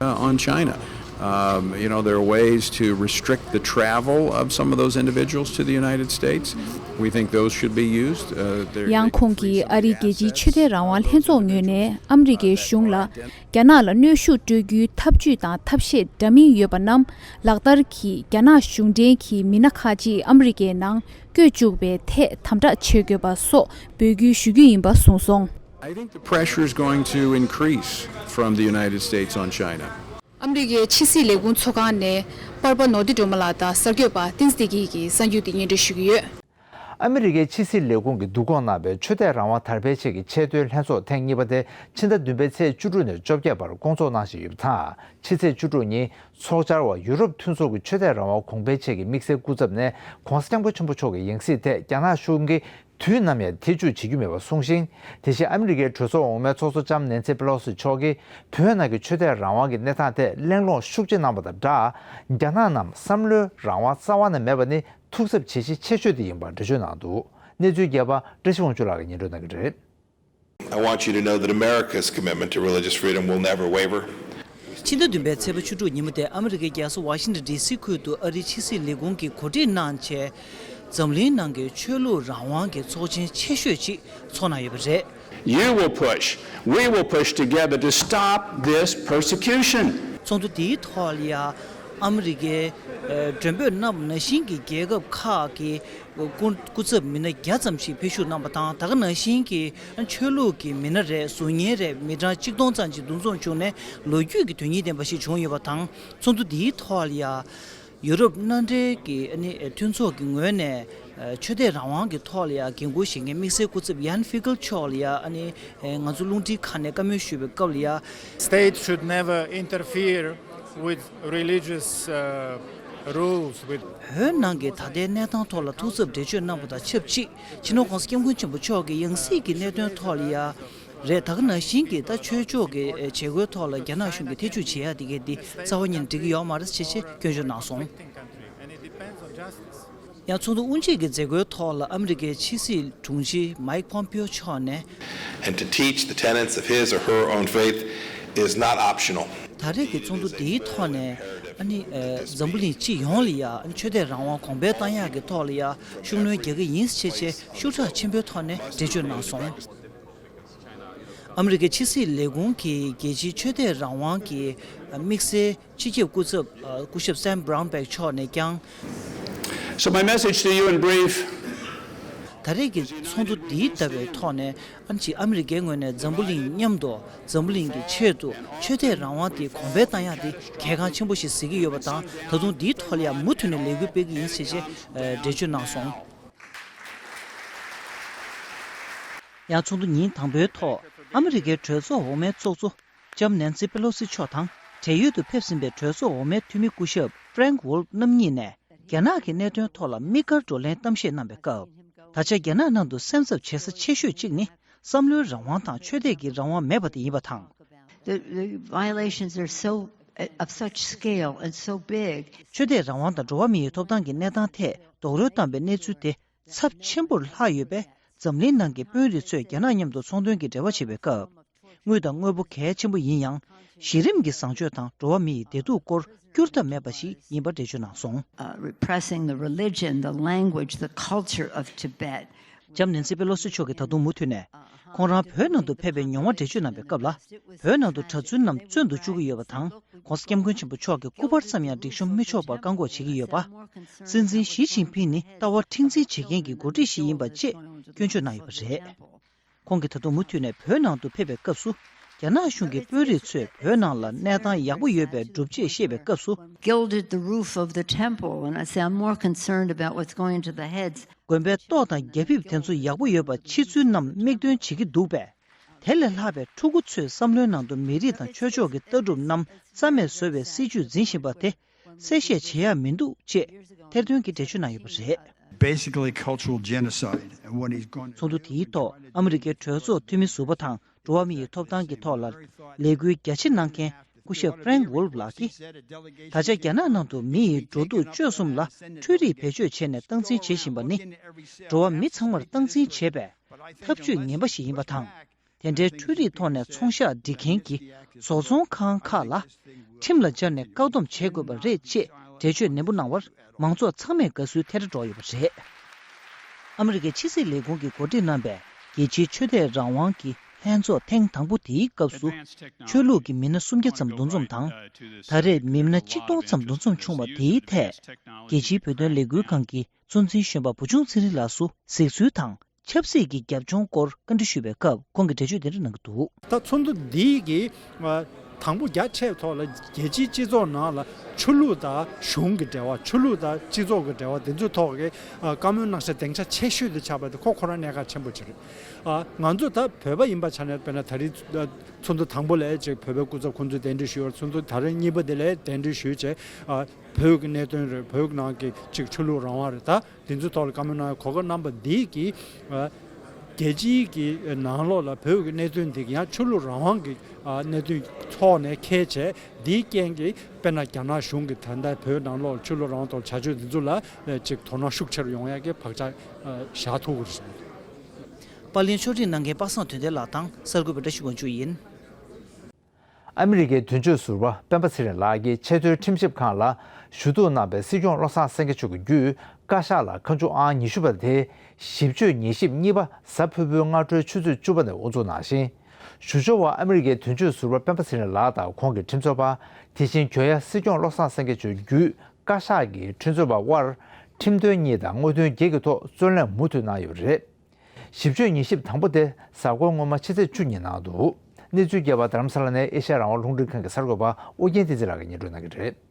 Uh, on China. Um, you know, there are ways to restrict the travel of some of those individuals to the United States. We think those should be used. Uh, there- ཡང་ཁོང་གིས་ཨ་རིའི་རྒྱལ་སྤྱིའི་ཆོས་དད་རང་དབང་ལྷན་ཚོགས་ངོས་ནས་ཨ་མི་རི་ཀའི་གཞུང་ལ་རྒྱ་ནག་ལ་གནོན་ཤུགས་སྤྲོད་རྒྱུའི་ཐབས་ཇུས་དང་ཐབས་ཤེས་འདྲ་མིན་ཡོད་པ་རྣམས་ལག་བསྟར་གྱིས་རྒྱ་ནག་གཞུང་འབྲེལ་གྱི་མི་སྣ་ཁག་ཅིག་ཨ་མི་རི་ཀའི་ནང་བསྐྱོད་བཅུག་པའི་ཐད་དམ་དྲག་བྱེད་དགོས་པ་སོགས་འབོད་སྐུལ་ཞུ་རྒྱུ་ཡིན་པ་གསུངས་སོང་། I think the pressure is going to increase from the United States on China. ཨ་མི་རི་ཀའི་ཕྱི་སྲིད་ལས་ཁུངས་ཚོགས་ཁང་ནས་པར་པ་ནོར་བདེ་སྒྲོལ་མ་ལགས་དང་གསར་འགོད་པ་བསྟན་འཛིན་བདེ་སྐྱིད་ཀྱིས་གསར་འགྱུར་འདི་སྙན་སྒྲོན་ཞུ་གི་ཡོད། ཨ་མི་རི་ཀའི་ཕྱི་སྲིད་ལས་ཁུངས་ཀྱིས་བསྡུ་སྐོང་གནང་བའི་ཆོས་དད་རང་དབང་དར་སྤེལ་ཆེད་ཀྱི་ཆེས་མཐོའི་ལྷན་ཚོགས་ཐེངས་གཉིས་པ་དེ་ཕྱི་ཟླ་བདུན་པའི་ཚེས་བཅུ་དྲུག་ནས་བཅོ་བརྒྱད་བར་སྐོང་ཚོགས་གནང་བཞིན་ཡོད་པ་དང་། ཕྱི་ཚེས་བཅུ་དྲུག་ཉིན་ཚོགས་བཅར་བ་ཡུ་རོབ་མཐུན་ཚོགས་ཀྱི་ཆོས་དད་རང་དབང་གོང་འཕེལ་ཆེད་ཀྱི་དམིགས་བསལ་སྐུ་ཚབ་ནས་༸གོང་ས་༸སྐྱབས་མགོན་ཆེན་པོ་མཆོག་གི་ཡང་སྲིད་ཐད་རྒྱ་ནག་གཞུང་གིས་དུས་ནམ་ཡང་ཐེ་བྱུས་བྱེད་རྒྱུ་མེད་པ་གསུངས་ཤིང་། དེ་བཞིན་ཨ་མི་རི་ཀའི་གྲོས་ཚོགས་འོག་མའི་ཚོགས་གཙོ་ལྕམ་ནེན་སི་པེ་ལོ་སི་མཆོག་གིས་བོད་ནང་གི་ཆོས་དད་རང་དབང་གི་གནས་སྟངས་ཐད་གླེང་སློང་ཤུགས་ཆེ་གནང་བ་དང་སྦྲགས། རྒྱ་ནག་ནང་བསམ་བློའི་རང་དབང་རྩ་བ་ནས་མེད་པ་ནི་ཐུགས་འཚབ་བྱེད་གཞི་ཆེ་ཤོས་དེ་ཡིན་པར་འགྲེལ་བརྗོད་གནང་འདུག་གནས་ཚུལ་རྒྱས་པ་བཀྲ་ཤིས་དབང་ཕྱུག་ལགས་ཀྱིས་སྙན་སྒྲོན་གནང་གི་རེད། I want you to know that America's commitment to religious freedom will never waver. ཕྱི་ཟླ་བདུན་པའི་ཚེས་པ་བཅུ་དྲུག་ཉིན་མོ་དེ་ཨ་མི་རི་ཀའི་རྒྱལ་ས་ཝ་ཤིང་ཊོན་ཌི་སི་ཁུལ་དུ་ཨ་རིའི་ཕྱི་སྲིད་ལས་ཁུངས་ཀྱིས་གོ་སྒྲིག་གནང་བྱས། འཛམ་གླིང་ནང་གི་ཆོས་ལུགས་རང་དབང་གི་ཚོགས་ཆེན་ཆེ་ཤོས་ཅིག་ཚོགས་གནང་ཡོད་པ་རེད། You will push, we will push together to stop this persecution. ཚོགས་འདུ་འདིའི་ཐོག་ལ་ཡ་ཨ་མི་རི་ཀའི་ཨ་མགྲོན་འབོད་གནང་བ་ནང་བཞིན་གྱི་རྒྱལ་ཁབ་ཁག་གི་སྐུ་སྐུ་ཚབ་མི་སྣ་བརྒྱ་ཙམ་ཞིག་ཕེབས་ཞུགས་གནང་བ་དང་། ད་ག་ནང་བཞིན་གྱི་ཆོས་ལུགས་ཀྱི་མི་སྣ་རེད། གཟུགས་བརྙན་རེད། མི་གྲངས་གཅིག་སྟོང་ཙམ་ཞིག་འདུ་འཛོམས་བྱུང་ནས་ལོ་རྒྱུས་ཀྱི་དོན་སྙིང་ལྡན་པ་ཞིག་བྱུང་ཡོད་པ་དང་། ཚོགས་འདུ་འདིའི་ཐོག་ལ་ཡ་ཡུ་རོབ་མནའ་འབྲེལ་གྱི་ཨ་ནི་མཐུན་ཚོགས་ཀྱི་ངོས་ནས་ཆོས་དད་རང་དབང་གི་ཐོག་ལ་ཡ་འགན་འཁུར་བཞེས་མཁན་དམིགས་བསལ་སྐུ་ཚབ་ཡན་ཧྥི་ཀལ་མཆོག་ལ་ཡ་ཨ་ནི་ང་ཚོ་རླུང་འཕྲིན་ཁང་ནས་བཀའ་མོལ་ཞུས་པའི་སྐབས་ལ་ཡ། State should never interfere with religious, uh, rules, with བོད་ནང་གི་ད་ལྟའི་གནས་སྟངས་ཐོག་ལ་ཐུགས་འཚབ་འགྲེལ་བརྗོད་གནང་བ་དང་ཆབས་ཅིག་སྤྱི་ནོར་༸གོང་ས་༸སྐྱབས་མགོན་ཆེན་པོ་མཆོག་གི་ཡང་སྲིད་ཀྱི་གནད་དོན་ཐོག་ལ་ཡ་རེད། ད་ག་ནང་བཞིན་གྱི་ད་ཆོས་ཕྱོགས་ཀྱི་བྱེད་སྒོའི་ཐོག་ལ་རྒྱ་ནག་གཞུང་གིས་ཐེ་བྱུས་བྱེད་ཡ་དེ་གའི་འདི་རྩ་བ་ཉིད་ནས་འགྲིག་གི་ཡོད་མ་རེད་ཅེས་ཆེད་སྐྱོན་བརྗོད་གནང་སོང་། ཡང་ཚོགས་འདུ་དབུ་འབྱེད་ཀྱི་མཛད་སྒོའི་ཐོག་ལ་ཨ་མི་རི་ཀའི་ཕྱི་སྲིད་དྲུང་ཆེ་མའིག་པོམ་པིའོ་མཆོག་ནས། And to teach the tenets of his or her own faith is not optional. ད་རེས་ཀྱི་ཚོགས་འདུ་འདིའི་ཐོག་ནས་ཨ་ནི་ཨ་འཛམ་བུ་གླིང་སྤྱི་ཡོངས་ལ་ཡ་ཨ་ནི་ཆོས་དད་རང་དབང་གོང་འཕེལ་གཏང་ཡག་གི་ཐོག་ལ་ཡ་ཤུགས་སྣོན་རྒྱག་གི་ཡིན་ཞེས་ཆེད་ཤུགས་དྲག་ཆེན་པོའི་ཐོག་ནས་འགྲེལ་བརྗོད་གནང་སོང་། ཨ་མི་རི་ཀའི་ཕྱི་སྲིད་ལས་ཁུངས་ཀྱི་རྒྱལ་སྤྱིའི་ཆོས་དད་རང་དབང་གི་དམིགས་བསལ་སྤྱི་ཁྱབ་སྐུ་ཚབ་སྐུ་ཞབས་Sam Brownback་མཆོག་ནས་ཀྱང་། So my message to you in brief. ད་རེས་ཀྱི་ཚོགས་འདུ་འདིའི་ཟླ་བའི་ཐོག་ནས་ཨ་ནི་ཨ་མི་རི་ཀའི་ངོས་ནས་འཛམ་བུ་གླིང་མཉམ་དུ་འཛམ་བུ་གླིང་གི་ཆེད་དུ་ཆོས་དད་རང་དབང་དེ་གོང་འཕེལ་བཏང་ཡག་དེ་གལ་འགངས་ཆེན་པོ་ཞིག་གཟིགས་ཀྱི་ཡོད་པ་དང་། ད་དུང་འདིའི་ཐོག་ལ་ཡང་མུ་མཐུད་ནས་ལས་འགུལ་སྤེལ་གྱི་ཡིན་ཞེས་ཆེད་འགྲེལ་བརྗོད་གནང་སོང་། ཡང་ཚོགས་འདུ་ཉིན་དང་པོའི་ཐོག་ཨ་མི་རི་ཀའི་གྲོས་ཚོགས་འོག་མའི་ཚོགས་གཙོ་ལྕམ་ནན་སི་པེ་ལོ་སི་མཆོག་དང་བགྲེས་ཡོལ་དུ་ཕེབས་ཟིན་པའི་གྲོས་ཚོགས་འོག་མའི་འཐུས་མི་སྐུ་ཞབས་Frank Wolf་རྣམ་གཉིས་ནས་རྒྱ་ནག་གི་གནད་དོན་ཐོག་ལ་དམིགས་བཀར་བགྲོ་གླེང་གཏམ་བཤད་གནང་བའི་སྐབས། ད་ཆ་རྒྱ་ནག་ནང་དུ་སེམས་འཚབ་བྱེད་ས་ཆེ་ཤོས་གཅིག་ནི་བསམ་བློའི་རང་དབང་དང་ཆོས་དད་ཀྱི་རང་དབང་མེད་པ་དེ་ཡིན་པ་དང་། The, the violations are so, of such scale and so big. ཆོས་དད་རང་དབང་དང་འགྲོ་བ་མི་ཡི་ཐོབ་ཐང་གི་གནས་སྟངས་ཐད་རྡོག་རོལ་བཏང་བའི་གནས་ཚུལ་དེ་ཚབས་ཆེན་པོར་ལྷག་ཡོད་པས། འཛམ་གླིང་ནང་གི་དཔོན་རིགས་ཚོས་རྒྱ་ནག་མཉམ་དུ་ཚོང་དོན་གྱི་འབྲེལ་བ་བྱེད་པའི་སྐབས། དངུལ་དང་དངོས་པོ་གལ་ཆེན་པོ་ཡིན་ཡང་། གཞི་རིམ་གྱི་བཟང་སྤྱོད་དང་འགྲོ་བ་མི་ཡི་བདེ་སྡུག་སྐོར་བསྐྱུར་ཐབས་མེད་པ་ཞིག་ཡིན་པ་འགྲེལ་བརྗོད་གནང་སོང་། Uh, repressing the religion, the language, the culture of Tibet. ལྕམ་ནན་སི་པེ་ལོ་སི་མཆོག་གིས་ད་དུང་མུ་མཐུད་ནས། ཁོང་རང་བོད་ནང་དུ་ཕེབས་པའི་མྱོང་བ་འགྲེལ་བརྗོད་གནང་བའི་སྐབས་ལ། བོད་ནང་དུ་གྲྭ་བཙུན་རྣམས་བཙོན་དུ་བཅུག་གི་ཡོད་པ་དང་། ༸གོང་ས་༸སྐྱབས་མགོན་ཆེན་པོ་མཆོག་གི་སྐུ་པར་ཙམ་ཡང་སྒྲིག་ཤོམ་མི་ཆོག་པར་བཀག་འགོག་བྱེད་ཀྱི་ཡོད་པ། སྲིད་འཛིན་ཞི་ཅིན་ཕིང་ནི་ལྟ་བ་མཁྲེགས་འཛིན་བྱེད་མཁན་གྱི་འགོ་ཁྲིད་ཞིག་ཡིན་པ་ཅེས་སྐྱོན་བརྗོད་གནང་ཡོད་པ་རེད། ཁོང་གིས་ད་དུང་མུ་མཐུད་ནས་བོད་ནང་དུ་ཕེབས་པའི་སྐབས་སུ། རྒྱ་ནག་གཞུང་གི་དཔོན་རིགས་ཚོས་བོད་ནང་ལ་གནས་སྟངས་ཡག་པོ་ཡོད་པའི་སྒྲུབ་བྱེད་བཤད་པའི་སྐབས་སུ། Gilded the roof of the temple, and I say I'm more concerned about what's going to the heads. དགོན་པའི་ཏོག་དང་རྒྱ་ཕིབས་དེ་ཚོ་ཡག་པོ་ཡོད་པ་ཕྱི་ཚུལ་རྣམས་མིག་སྟོན་བྱེད་ཀྱི་འདུག་པས། དེ་ལས་ལྷག་པའི་ཕྲུ་གུ་ཚོས་བསམ་བློའི་ནང་དུ་མི་རིགས་དང་ཆོས་ཕྱོགས་ཀྱི་ལྟ་གྲུབ་རྣམས་རྩ་མེད་བཟོ་བའི་སྲིད་ཇུས་འཛིན་བཞིན་པ་དེ་གསལ་བཤད་བྱེད་ཡག་མི་འདུག་ཅེས་ཐེར་འདོན་གྱི་འགྲེལ་བརྗོད་གནང་ཡོད་པ་རེད། Basically cultural genocide, and what he's gone ཚོགས་འདུ་དེའི་ཐོག་ཨ་མི་རི་ཀའི་གྲོས་ཚོགས་འཐུས་མི་ཟུར་པ་དང་འགྲོ་བ་མི་ཡི་ཐོབ་ཐང་གི་ཐོག་ལ་ལས་འགུལ་རྒྱ་ཆེ་གནང་མཁན་ སྐུ་ཞབས་ཕྲེང་ཝོལ་ཕ་ལགས་ཀྱིས། ད་ཆ་རྒྱ་ནག་ནང་དུ་མི་ཡི་འགྲོ་འདུག་སྤྱོད་གསུམ་ལ་འཕྲུལ་རིག་བེད་སྤྱོད་བྱས་ནས་སྟངས་འཛིན་བྱེད་བཞིན་པ་ནི། འགྲོ་བ་མི་ཚང་མར་སྟངས་འཛིན་བྱེད་པའི་ཐབས་ཇུས་ངན་པ་ཞིག་ཡིན་པ་དང་། དེ་འདྲའི་འཕྲུལ་རིག་ཐོག་ནས་ཚོང་ཤག་སྒྲིག་མཁན་གྱི་བཟོ་ཚོང་ཁང་ཁག་ལ་ཁྲིམས་ལ་སྦྱར་ནས་བཀག་སྡོམ་བྱེད་དགོས་པ་རེད་ཅེས་འགྲེལ་བརྗོད་ནན་པོ་གནང་བར། མང་ཚོགས་ཚང་མས་དགའ་བསུའི་ཐལ་སྒྲ་སྒྲོག་ཡོད་པ་རེད། ཨ་མི་རི་ཀའི་ཕྱི་སྲིད་ལས་ཁུངས་ཀྱིས་གོ་སྒྲིག་གནང་པའི་རྒྱལ་སྤྱིའི་ཆོས་དད་རང་དབང་གི་ལྷན་ཚོགས་ཐེངས་དང་པོ་དེའི་སྐབས་སུ། ཆོས་ལུགས་ཀྱི་མི་སྣ་སུམ་བརྒྱ་ཙམ་འདུ་འཛོམས་དང་། ད་རེས་མི་སྣ་ཆིག་སྟོང་ཙམ་འདུ་འཛོམས་བྱུང་བ་དེའི་ཐད། རྒྱལ་སྤྱིའི་བོད་དོན་ལས་འགུལ་ཁང་གི་གཙོ་འཛིན་གཞོན་པ་བུ་ཆུང་ཚེ་རིང་ལགས་སུ་གཟིགས་ཚུལ་དང་། ཆབ་སྲིད་ཀྱི་རྒྱབ་ལྗོངས་སྐོར་བཀའ་འདྲི་ཞུས་པའི་སྐབས། ཁོང་གིས་འགྲེལ་བརྗོད་འདི་འདྲ་གནང་གི་འདུག་ད་ཚོགས་འདུ་འདིའི་གི་ཨ་དང་པོ་རྒྱ་ཆེ་ཐོག་ལ་རྒྱལ་སྤྱིའི་སྤྱི་ཚོགས་ནང་ལ་ཆོས་ལུགས་དང་གཞུང་གི་འབྲེལ་བ། ཆོས་ལུགས་དང་སྤྱི་ཚོགས་ཀྱི་འབྲེལ་བ་འདི་ཚོའི་ཐོག་གི་ཨ་བཀའ་མོལ་གནང་ས་སྡིངས་ཆ་ཆེ་ཤོས་དེ་ཆགས་པ་དེ་ཁོ་ཁོ་རང་གནད་འགག་ཆེན་པོ་ཅིག་རེད། ཨ་ང་ཚོ་ད་བོད་པ་ཡིན་པ་ཆ་ནས་དཔེར་ན་ད་རེས་ཨ་ཚོགས་འདུ་དང་པོ་ལ་ཅིག་བོད་པའི་སྐུ་ཚབ་ཁོང་ཚོས་གདན་འདྲེན་ཞུས་པར། ཚོགས་འདུ་ད་རེས་གཉིས་པ་དེ་ལ་གདན་འདྲེན་ཞུས་བྱས། ཨ་བོད་ཀྱི་གནད་དོན་རེད། བོད་ནང་གི་ཅིག་ཆོས་ལུགས་རང་དབང་རེད། ད་འདི་ཚོའི་ཐོག་ལ་བཀའ་མོལ་གནང་ཡ་གོ་སྐབས་གནང་པ་འདི་གིས་ཨ་རྒྱལ་སྤྱིའི་གི་ནང་ལོགས་ལ་བོད་ཀྱི་གནད་དོན་འདི་གི་ཡང་ཆོས་ལུགས་རང་དབང་གི་ཨ་གནད་དོན་ཐོག་ནས་འཁྱེར་བྱས། འདིའི་རྐྱེན་གྱིས་དཔེར་ན་རྒྱ་ནག་གཞུང་གིས་ད་ལྟ་བོད་ནང་ལོགས་ཆོས་ལུགས་རང་དབང་ཐོག་བྱ་སྤྱོད་འདི་ཚོ་ལ་ཅིག་དོ་སྣང་ཤུགས་ཆེ་རུ་ཡོང་ཡ་གི་བག་ཆགས་ཨ་བཞག་ཐུབ་ཀྱི་རེད། པར་ལེན་ཕྱོགས་སྒྲིག་གནང་མཁན་པ་སངས་དོན་ལྡན་ལགས་དང་གསར་འགོད་པ་བཀྲ་ཤིས་དབང་ཕྱུག་ཡིན། ཨ་མི་རི་ཀའི་དོན་གཅོད་ཟུར་པ་སྤེན་པ་ཚེ་རིང་ལགས་ཀྱིས་ཆེས་མཐོའི་ཁྲིམས་ཞིབ་ཁང་ལ་ཞུ་གཏུག་གནང་བའི་སྲིད་སྐྱོང་བློ་བཟང་སེང་གེ་མཆོག་གི་བརྒྱུད། བཀའ་ཤག་ལ་ཁ་མཆུ་ཨང་ཉི་ཤུ་པ་དེ་ཞིབ་དཔྱོད་ཉན་ཞིབ་གཉིས་པ་གཟའ་ཕུར་བུའི་སྔ་དྲོའི་ཆུ་ཚོད་བཅུ་པ་ནས་དབུ་འཛུགས་གནང་ཞིང་། ཞུ་སྦྱོར་བ་ཨ་མི་རི་ཀའི་དོན་གཅོད་ཟུར་པ་སྤེན་པ་ཚེ་རིང་ལགས་དང་ཁོང་གི་ཁྲིམས་རྩོད་པ། དེ་བཞིན་གྱོད་ཡ་སྲིད་སྐྱོང་བློ་བཟང་སེང་གེ་མཆོག་བརྒྱུད། བཀའ་ཤག་གི་ཁྲིམས་རྩོད་པ་དབར་ཁྲིམས་དོན་གཉིས་དང་དངོས་དོན་བརྒྱད་ཀྱི་ཐོག་རྩོད་གླེང་མུ་མཐུད་གནང་ཡོད་པ་རེད། ཞིབ་དཔྱོད་ཉན་ཞིབ་དང་པོ་དེ་གཟའ་འཁོར་སྔོན་མ་ཕྱི་ཚེས་བཅུ་ཉིན་གནང་འདུག་གནས་ཚུལ་རྒྱས་པ་རྡ་རམ་ས་ལ་ནས་ཨེ་ཤ་ཡ་རང་དབང་རླུང་འཕྲིན་ཁང་གི་གསར་འགོད་པ་ཨོ་རྒྱན་བསྟན་འཛིན་ལགས་ཀྱིས་སྙན་སྒྲོན་གནང་གི་རེད།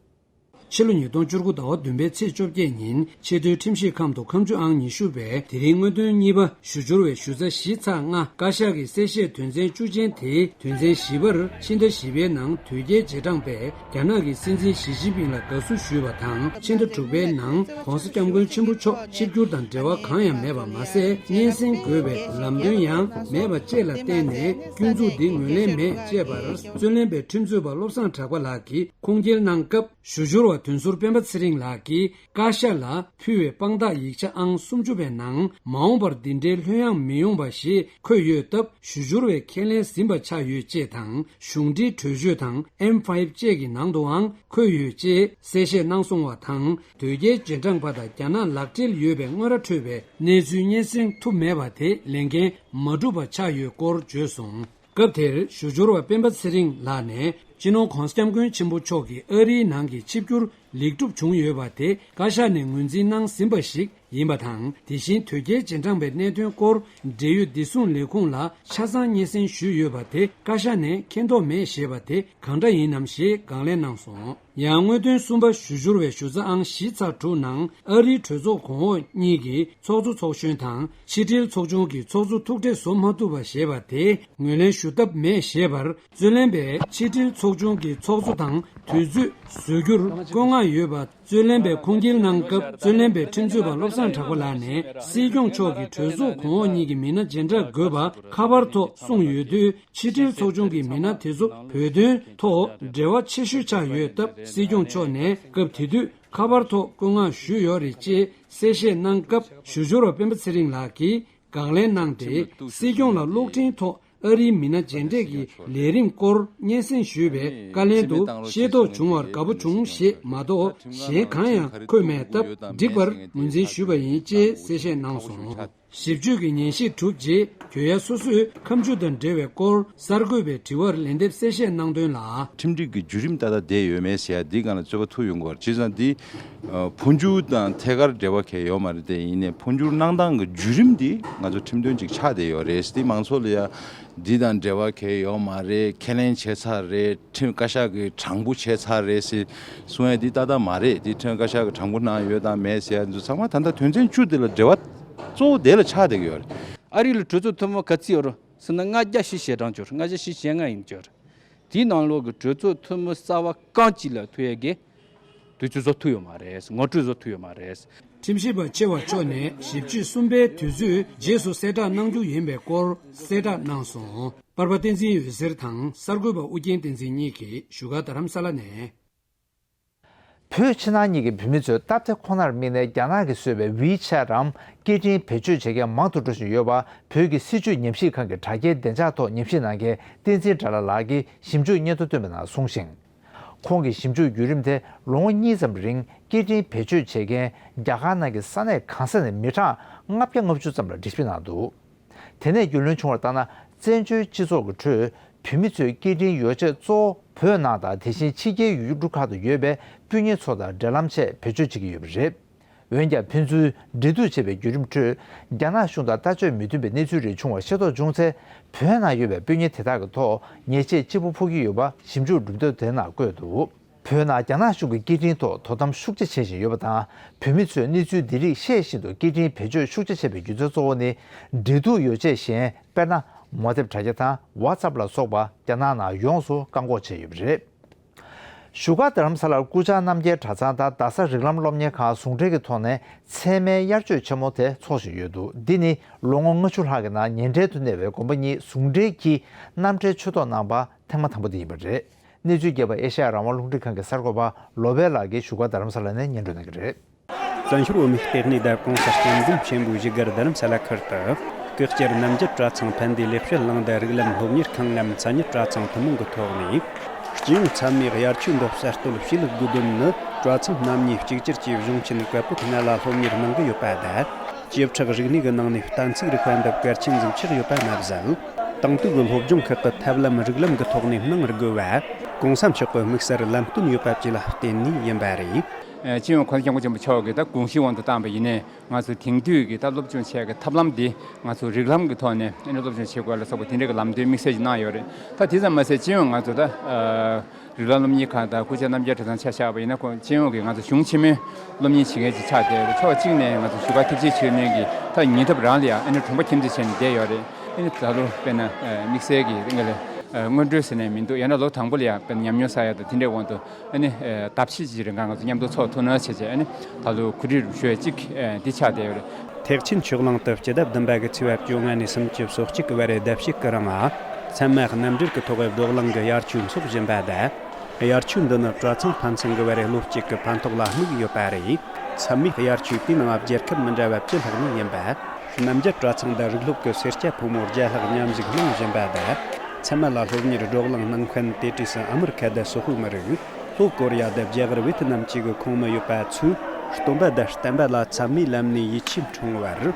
ཕྱི་ལོ་ཉིས་སྟོང་བཅུ་དགུ་ཟླ་བ་བདུན་པའི་ཚེས་བཅོ་བརྒྱད་ཉིན་ཆེས་མཐོའི་ཁྲིམས་ཞིབ་ཁང་དུ་ཁ་མཆུ་ཨང་ཉི་ཤུ་པའི་དེ་རིང་དངོས་དོན་གཉིས་པ་ཞུ་སྦྱོར་བའི་ཞུ་ཚགས་བཞི་ཚེག་ལྔ། བཀའ་ཤག་གི་གསལ་བཤད་དོན་ཚན་བཅུ་ཅན་དེའི་དོན་ཚན་བཞི་པར། ཕྱི་ཟླ་བཞི་པའི་ནང་དོལ་རྒྱལ་རྗེས་འབྲང་པས་རྒྱ་ནག་གི་སྲིད་འཛིན་ཞི་ཅིན་ཕིང་ལ་དགའ་བསུ་ཞུས་པ་དང་། ཕྱི་ཟླ་དྲུག་པའི་ནང་༧གོང་ས་༧སྐྱབས་མགོན་ཆེན་པོ་མཆོག་ཆིབས་བསྒྱུར་དང་འབྲེལ་བ་གང་ཡང་མེད་པ་མ་ཟད། སྙན་སེང་དགོས་པའི་ལམ་སྟོན་ཡང་མེད་པ་བཅས་ལ་བརྟེན་ནས། སྐྱོན་འཛུགས་འདི་ངོས་ལེན་མེད་ཅེས་པར། རྩོད་ལེན་པས་ཁྲིམས་རྩོད་པ་བློ་བཟང་གྲགས་པ་ལགས་ཀྱིས་ཁུངས་སྐྱེལ་གནང་སྐབས། ཞུ་སྦྱོར་བ་དོན་ཟུར་སྤེན་པ་ཚེ་རིང་ལགས་ཀྱིས་བཀའ་ཤག་ལ་ཕུལ་བའི་དཔང་རྟགས་ཡིག་ཆ་ཨང་སུམ་ཅུ་པའི་ནང་། མ་འོངས་པར་འདི་འདྲའི་ལྷོད་ཡངས་མི་ཡོང་པ་ཞེས་འཁོད་ཡོད་སྟབས། ཞུ་སྦྱོར་བས་ཁས་ལེན་ཟིན་པ་ཆགས་ཡོད་ཅེས་དང་། གཞུང་འབྲེལ་གྲོས་ཆོད་དང་ཨེམ་ཕའིབ་བཅས་ཀྱི་ནང་དུའང་འཁོད་ཡོད་ཅེས་གསལ་བཤད་གནང་སོང་བ་དང་། དོལ་རྒྱལ་རྗེས་འབྲང་པ་དང་རྒྱ་ནག་ལག་འབྲེལ་ཡོད་པའི་དངོས་ར་འཕྲོད་པའི་གནས་ཚུལ་སྙན་སེང་ཐུབ་མེད་པ་དེ་ལས་འགན་མ་གྲུབ་པ་ཆགས་ཡོད་སྐོར་བརྗོད་སོང་། སྐབས་དེར་ཞུ་སྦྱོར་བ་སྤེན་པ་ཚེ་རིང་ལགས་ནས། སྤྱི་ནོར་༧གོང་ས་༧སྐྱབས་མགོན་ཆེན་པོ་མཆོག་གིས་ཨ་རིའི་ནང་གི་ཆིབས་བསྒྱུར་ལེགས་གྲུབ་བྱུང་ཡོད་པ་དེ་བཀའ་ཤག་ནས་ངོས་འཛིན་གནང་ཟིན་པ་ཞིག་ཡིན་པ་དང་། དེ་བཞིན་དོལ་རྒྱལ་རྗེས་འབྲང་པའི་གནད་དོན་སྐོར་འབྲེལ་ཡོད་བདེ་སྲུང་ལས་ཁུངས་ལ་ཆ་ཚང་སྙན་སེང་ཞུས་ཡོད་པ་དེ་བཀའ་ཤག་ནས་མཁྱེན་རྟོགས་མེད་ཞེས་པ་དེ་གང་འདྲ་ཡིན་ནམ་ཞེས་དགག་ལན་གནང་སོང་། ཡང་དངོས་དོན་གསུམ་པ་ཞུ་སྦྱོར་བའི་ཞུ་ཚགས་ཨང་བཞི་ཚེག་དྲུག་ནང་ཨ་རིའི་གྲོས་ཚོགས་གོང་འོག་གཉིས་ཀྱི་ཚོགས་གཙོ་ཚོགས་གཞོན་དང་ཕྱི་དྲིལ་ཚོགས་ཆུང་གི་ཚོགས་གཙོ་ཐུག་འཕྲད་བཟོ་མ་ཐུབ་པ་ཞེས་པ་དེ་ངོས་ལེན་ཞུ་ཐབས་མེད་ཞེས་པར། རྩོད་ལེན་པས་ཕྱི་དྲིལ་ཚོགས་ཆུང་གི་ཚོགས་གཙོ་དང་དུས་ཚོད་བཟོ་རྒྱུར་བཀོད་མངགས་ཡོད་པ། རྩོད་ལེན་པས་ཁུངས་སྐྱེལ་གནང་སྐབས། རྩོད་ལེན་པའི་ཁྲིམས་རྩོད་པ་བློ་བཟང་གྲགས་པ་ལགས་ནས། སྲིད་སྐྱོང་མཆོག་གིས་གྲོས་ཚོགས་གོང་འོག་གཉིས་ཀྱི་མི་སྣ་རྗེས་འབྲང་དགོས་པ་ཁ་པར་ཐོག་གསུངས་ཡོད་དུས། ཕྱི་དྲིལ་ཚོགས་ཆུང་གི་མི་སྣ་དེ་ཚོ་བོད་དོན་ཐོག་འབྲེལ་བ་ཆེ་ཤོས་ཆགས་ཡོད་སྟབས། སྲིད་སྐྱོང་མཆོག་ནས་སྐབས་དེ་དུས་ཁ་པར་ཐོག་བཀོད་མངགས་ཞུས་ཡོད་རེད་ཅེས་གསལ་བཤད་གནང་སྐབས། ཞུ་སྦྱོར་བ་སྤེན་པ་ཚེ་རིང་ལགས་ཀྱིས་དགག་ལན་གནང་སྟེ། སྲིད་སྐྱོང་ལ་གློག་འཕྲིན་ཐོག་ཨ་རིའི་མི་སྣ་མཇལ་འཕྲད་ཀྱི་ལས་རིམ་སྐོར་སྙན་སེང་ཞུས་པའི་བཀའ་ལན་དུ་ཤེས་རྟོགས་བྱུང་བར་དགའ་པོ་བྱུང་ཞེས་མ་གཏོགས། གཞན་གང་ཡང་འཁོད་མེད་སྟབས། འགྲིག་པར་ངོས་འཛིན་ཞུས་པ་ཡིན་ཅེས་གསལ་བཤད་གནང་སོང་། ཞིབ་དཔྱོད་ཀྱི་ཉན་ཞིབ་གྲུབ་རྗེས། གྱོད་ཡ་སོ་སོས་ཁ་མཆུ་དང་འབྲེལ་བའི་སྐོར་གསར་འགོད་པའི་དྲི་བར་ལན་འདེབས་གསལ་བཤད་གནང་དོན་ལ། ཁྲིམས་སྒྲིག་གི་བརྒྱུད་རིམ་ཏག་ཏག་བསྡད་ཡོད་མེད་ཟེར་ཡ་འདི་སྒང་ལ་རྩོད་པ་ཐུག་ཡོང་གི་ཡོད་རེད། བྱས་ཙང་འདི་ཨ་འཕོ་འགྱུར་དང་ཐད་ཀར་འབྲེལ་བ་གང་ཡང་ཡོད་མ་རེད། དེ་ཡིན་ནའི་འཕོ་འགྱུར་གནང་སྟངས་ཀྱི་བརྒྱུད་རིམ་འདི་ང་ཚོ་ཁྲིམས་དོན་ཅིག་ཆགས་བསྡད་ཡོད་རེད། འདི་མང་ཚོགས་ལ་ཡ་འདི་དང་འབྲེལ་བ་གང་ཡང་ཡོད་མ་རེད། ཁས་ལེན་བྱས་ཚར་རེད། ཁྲིམས་བཀའ་ཤག་གིས་དྲང་པོ་བྱས་ཚར་རེད་ཟེར་གསུང་ཡ་འདི་ཏག་ཏག་མ་རེད། འདི་ཁྲིམས་བཀའ་ཤག་གིས་དྲང་པོ་གནང་ཡོད་དང་མེད་ཟེར་ཡ་འདི་ཚོ་ཚང་མ་ད་ལྟ་དོན་ཚན་བཅུ་འདི་ལ་འབྲེལ་བ་གཙོ་བོ་དེ་ལ་ཆགས་བསྡད་ཀྱི་ཡོད་རེད། ཨ་རི་ལ་གྲོས་ཚོགས་འཐུས་མི་ག་ཚོད་ཡོད་རེད་ཟེར་ན། ལྔ་བརྒྱ་བཞི་ཞེ་གྲངས་ཡོད་རེད། ལྔ་བརྒྱ་བཞི་ཞེ་ལྔ་ཡིན་ཡོད་རེད། དེའི་ནང་ལོགས་ཀྱི་གྲོས་ཚོགས་འཐུས་མི་རྩ་བ་རྐང་གཅིག་ལ་ཐུག་ཡས་ཀྱི་ བེད་སྤྱོད་བཟོ་ཐུབ་ཡོད་མ་རེད། ངོ་སྤྲོད་བཟོ་ཐུབ་ཡོད་མ་རེད། ཁྲིམས་ཞིབ་པ་ཆེ་བ་མཆོག་ནས་ཞེ་བཅུ་གསུམ་པའི་དུས་ཚོད་རྗེས་སུ་གསལ་བསྒྲགས་གནང་རྒྱུ་ཡིན་པའི་སྐོར་གསལ་བསྒྲགས་གནང་སོང་། པར་པ་བསྟན་འཛིན་འོད་ཟེར་དང་གསར་འགོད་པ་ཨུ་རྒྱན་བསྟན་འཛིན་གཉིས་ཀྱིས་བཞུགས་སྒར་རྡ་རམ་ས་ལ་ནས། བོད་ཕྱི་ནང་གཉིས་ཀྱི་བོད་མི་ཚོའི་སྟབས་བདེ་ཁོ་ནར་དམིགས་ནས། རྒྱ་ནག་གིས་བཟོས་པའི་ཝི་ཆེ་ཊི་རམ་སྐད་འཕྲིན་བེད་སྤྱོད་བྱེད་མཁན་མང་དུ་འགྲོ་བཞིན་ཡོད་པ། བོད་ཀྱི་སྲིད་བྱུས་ཉམས་ཞིབ་ཁང་གི་དྲ་རྒྱའི་བདེ་འཇགས་ཐོག་ཉམས་ཞིབ་གནང་མཁན་བསྟན་འཛིན་དགྲ་ལྷ་ལགས་ཀྱིས་ཞིབ་འཇུག་སྙན་ཐོ་བཏོན་པའི་ནང་གསུངས་ཤིང་། ཁོང་གི་ཞིབ་འཇུག་བརྒྱུད་རིམ་དེ་ལོ་ངོ་གཉིས་ཙམ་རིང་སྐད་འཕྲིན་བེད་སྤྱོད་བྱེད་མཁན་རྒྱ་གར་ནང་གི་ས་གནས་གང་ས་ནས་མི་གྲངས་ལྔ་བརྒྱ་ལྔ་བཅུ་ཙམ་ལ་འགྲེལ་བཤད་གནང་འདུག། དེ་ནས་རྒྱུས་ལོན་བྱུང་བར་ལྟར་ན། བཙན་བྱོལ་སྤྱི་ཚོགས་ཀྱི་ཁྲོད་བོད་མི་ཚོའི་སྐད་འཕྲིན་ཡོ་བྱད་གཙོ་བོ་བོད་ནང་དང་དེ་བཞིན་ཕྱི་རྒྱལ་ཡུལ་གྲུ་ཁག་ཏུ་ཡོད་པའི་སྤུན་ཉེ་ཚོ་དང་འབྲེལ་ལམ་ཆེད་བེད་སྤྱོད་བྱེད་ཀྱི་ཡོད་པ་རེད། འོན་ཀྱང་ཕན་ཚུན་འབྲེལ་གཏུག་བྱས་པའི་བརྒྱུད་རིམ་ཁྲོད་རྒྱ་ནག་གཞུང་དང་ལྟ་སྤྱོད་མི་མཐུན་པའི་གནས་ཚུལ་རེ་བྱུང་བ་ཤེས་རྟོགས་བྱུང་ཚེ། བོད་ནང་ཡོད་པའི་སྤུན་ཉེ་དེ་དག་གི་ཐོག་ཉེས་ཆད་ལྕི་པོ་ཕོག་གི་ཡོད་པ་ཞིབ་འཇུག་གྲུབ་འབྲས་དེ་ནང་བཀོད་འདུག། བོད་ནང་རྒྱ་ནག་གཞུང་གི་སྐད་འཕྲིན་ཐོག་དོ་དམ་ཤུགས་ཆེ་བྱེད་བཞིན་ཡོད་པ་དང་། བོད་མི་ཚོས་གནས་ཚུལ་འདི་རིགས་ཤེས་བཞིན་དུ་སྐད་འཕྲིན་བེད་སྤྱོད་ཤུགས་ཆེ་བྱས་པའི་རྒྱུ་མཚན་གཙོ་བོ་ནི། འབྲེལ་གཏུག་ཡོ་བྱད་གཞན་དཔེར་ན། མོ་དེབ་དྲ་རྒྱ་དང་ཝ་ཚབ་ལ་སོགས་པ་རྒྱ་ནག་ནང་ཡོངས་སུ་བཀག་འགོག་བྱས་ཡོད་པ་རེད། བཞུགས་སྒར་རྡ་རམ་ས་ལར་སྐུ་བཅར་རྣམ་རྒྱལ་གྲྭ་ཚང་དང་རྡ་ས་རིགས་ལམ་སློབ་གཉེར་ཁང་ཟུང་འབྲེལ་གྱི་ཐོག་ནས་ཚད་མའི་དབྱར་ཆོས་ཆེན་མོ་དེ་འཚོགས་བཞིན་ཡོད་འདུག། འདི་ནི་ལོ་ངོ་ལྔ་བཅུ་ལྷག་གི་ནང་ཉེ་འབྲེལ་དུ་གནས་པའི་དགོན་པ་གཉིས་ཟུང་འབྲེལ་གྱིས་རྣམ་འགྲེལ་ཆོས་ཐོག་གནང་པ་ཐེངས་མ་དང་པོ་དེ་ཡིན་པ་རེད། གནས་ཚུལ་རྒྱས་པ་ཨེ་ཤ་ཡ་རང་དབང་རླུང་འཕྲིན་ཁང་གི་གསར་འགོད་པ་ལོ་པཎ་ལགས་ཀྱིས་བཞུགས་སྒར་རྡ་རམ་ས་ལ་ནས་སྙན་སྒྲོན་གནང་གི་རེད། བཙན་བྱོལ་བོད་མིའི་ལྟེ་གནས་དང་༸གོང་ས་༸སྐྱབས་མགོན་ཆེན་པོའི་བཞུགས་སྒར་རྡ་རམ་ས་ལ་ཁུལ་དུ། སྐུ་བཅར་རྣམ་རྒྱལ་གྲྭ་ཚང་ཕན་བདེ་ལེགས་བཤད་གླིང་དང་རིགས་ལམ་སློབ་གཉེར་ཁང་ངམ་མཚན་ཉིད་གྲྭ་ཚང་ཐུན་མོང་གི་ཐོག་ནས། སྤྱི་ཡོངས་ཚད་མའི་དབྱར་ཆོས་འདི་གསར་གཏོད་བྱས་ལུགས་དགོས་དོན་ནི། གྲྭ་ཚང་རྣམ་གཉིས་གཅིག་གྱུར་གྱིས་གཞུང་ཆེན་བཀའ་པོད་ལྔ་ལ་སློབ་གཉེར་གནང་གི་ཡོད་པ་དང་། བྱེ་བྲག་རིག་གནས་ཀྱི་ནང་ནས་གཏན་ཚིགས་རིག་པ་འདི་གལ་ཆེན་ཟིག་ཆགས་ཡོད་པ་མ་ཟད། དེང་དུས་ཀྱི་སློབ་སྦྱོང་ཁག་གི་ཐབས་ལམ་རིགས་ལམ་གྱི་ཐོག་ནས་གནང་དགོས་པ། གོང་ས་མཆོག་གི་དམིགས་བསལ་ལམ་སྟོན་ཡོད་པ་བཅས་ལ་བརྟེན་ནས་ཡིན་པ་རེད། ཨ། སྤྱི་ཡོངས་གོང་ས་སྐྱབས་མགོན་ཆེན་པོ་མཆོག་གིས་ད་དགོངས་གཞི་དབང་དུ་བཏང་བ་ཡིན་ནའི། ང་ཚོ་དེང་དུས་ཀྱི་ད་སློབ་སྦྱོང་བྱེད་ཀྱི་ཐབས་ལམ་འདི་ང་ཚོ་རིགས་ལམ་གྱི་ཐོག་ནས་ཨ་ནི་སློབ་སྦྱོང་བྱེད་དགོས་ལ་སོགས་པ་དེ་འདྲའི་གི་ལམ་སྟོན་དམིགས་བསལ་ཅིག་གནང་ཡོད་རེད། ད་དེ་ཙམ་མ་ཟད་སྤྱི་ཡོངས་ང་ཚོ་ད་ཨ་རིགས་ལམ་སློབ་གཉེར་ཁང་དང་སྐུ་བཅར་རྣམ་རྒྱལ་གྲྭ་ཚང་ཆ་བཞག་པ་ཡིན་ན། ཁོང་སྤྱི་ཡོངས་ཀྱི་ང་ཚོ་གཞུང་ཆེན་མོའི་སློབ་གཉེར་བྱེད་མཁན་ཅིག་ཆགས་བསྡད་ཡོད་རེད། ཕྱོགས་གཅིག་ནས་ང་ཚོ་བཞུགས་སྒར་ཐེག་ཆེན་ཆོས་གླིང་གི་ད་ཉེ་འདབས་རང་ལ་ཡང་ཨ་ནི་གྲོང་པ་ཁྱིམ་མཚེས་བྱས་ནས་བསྡད་ཡོད་རེད། ཨ་ནི་ད་ལོ་དཔེར་ན་ཨ་དམིགས་བསལ་གྱི་ང་ལ་ཨ་སྔོན་འགྲོའི་ཟེར་ནས་མི་འདུག། ཡང་ན་ལོ་དང་པོ་ལ་ཡང་དཔེར་ན་ཉམས་མྱོང་བསགས་ཡ་དང་དེ་འདྲའི་དབང་དུ། ཨ་ནི་ཨ་ཟླ་ཕྱེད་ཅིག་རིང་ག་ང་ཚོ་མཉམ་དུ་ཚོགས་ཐུབ་ན་བྱས་བྱས། ཨ་ནི་ད་ལོ་གོ་སྒྲིག་རུ་ཞུ་ཡ་གཅིག་ཨ་འདི་ཆགས་བསྡད་ཡོད་རེད། ཐེག་ཆེན་ཆོས་གླིང་དུ་སྤྱི་ཟླ་བདུན་པ་གི་ཚེས་པ་བཅོ་ལྔ་ནས་སུམ་ཅུ་སོ་གཅིག་གི་བར་རེ་ཟླ་ཕྱེད་ཀྱི་རིང་ང་ཚད་མ་རྣམ་འགྲེལ་གྱི་ཐོག་བགྲོ་གླེང་གི་དབྱར་ཆོས་འཚོགས་བཞིན་པ་དང་། དབྱར་ཆོས་འདི་ནི་གྲྭ་ཚང་ཕན་ཚུན་གྱི་བར་རེ་ལོ་གཅིག་གི་ཕན་ཐོགས་ལ་དམིགས་ཡོད་པ་རེད། ཚད་མའི་དབྱར་ཆོས་དེའི་ནང་རྒྱལ་ཁབ་མི་འདྲ་བ་བཅུ་ལྷག་ནས་ཡིན་པ། རྣམ་རྒྱལ་གྲྭ་ཚང་དང་རིགས་སློབ་ཀྱི་སེར་སྐྱ་ཕོ་མོ་བརྒྱ་ལྷག་མཉམ་ཞུགས་གནང་བཞིན་པ་དང་། ཚད་མ་ལ་སློབ་གཉེར་བགྲོ་གླེང་གནང་མཁན་དེ་དུས་སུ་ཨ་མི་རི་ཁ་དང་སོག་པོའི་མི་རིགས། ལྷོ་ཀོ་རི་ཡ་དང་རྒྱ་གར་ཝེ་ཐི་ནམ་བཅས་ཀྱི་ཁོངས་མི་ཡོད་པ་ཚོས། སྟོན་པ་དང་བསྟན་པ་ལ་ཚད་མའི་ལམ་ནས་ཡིད་ཆེས་འཁྲུངས་པར།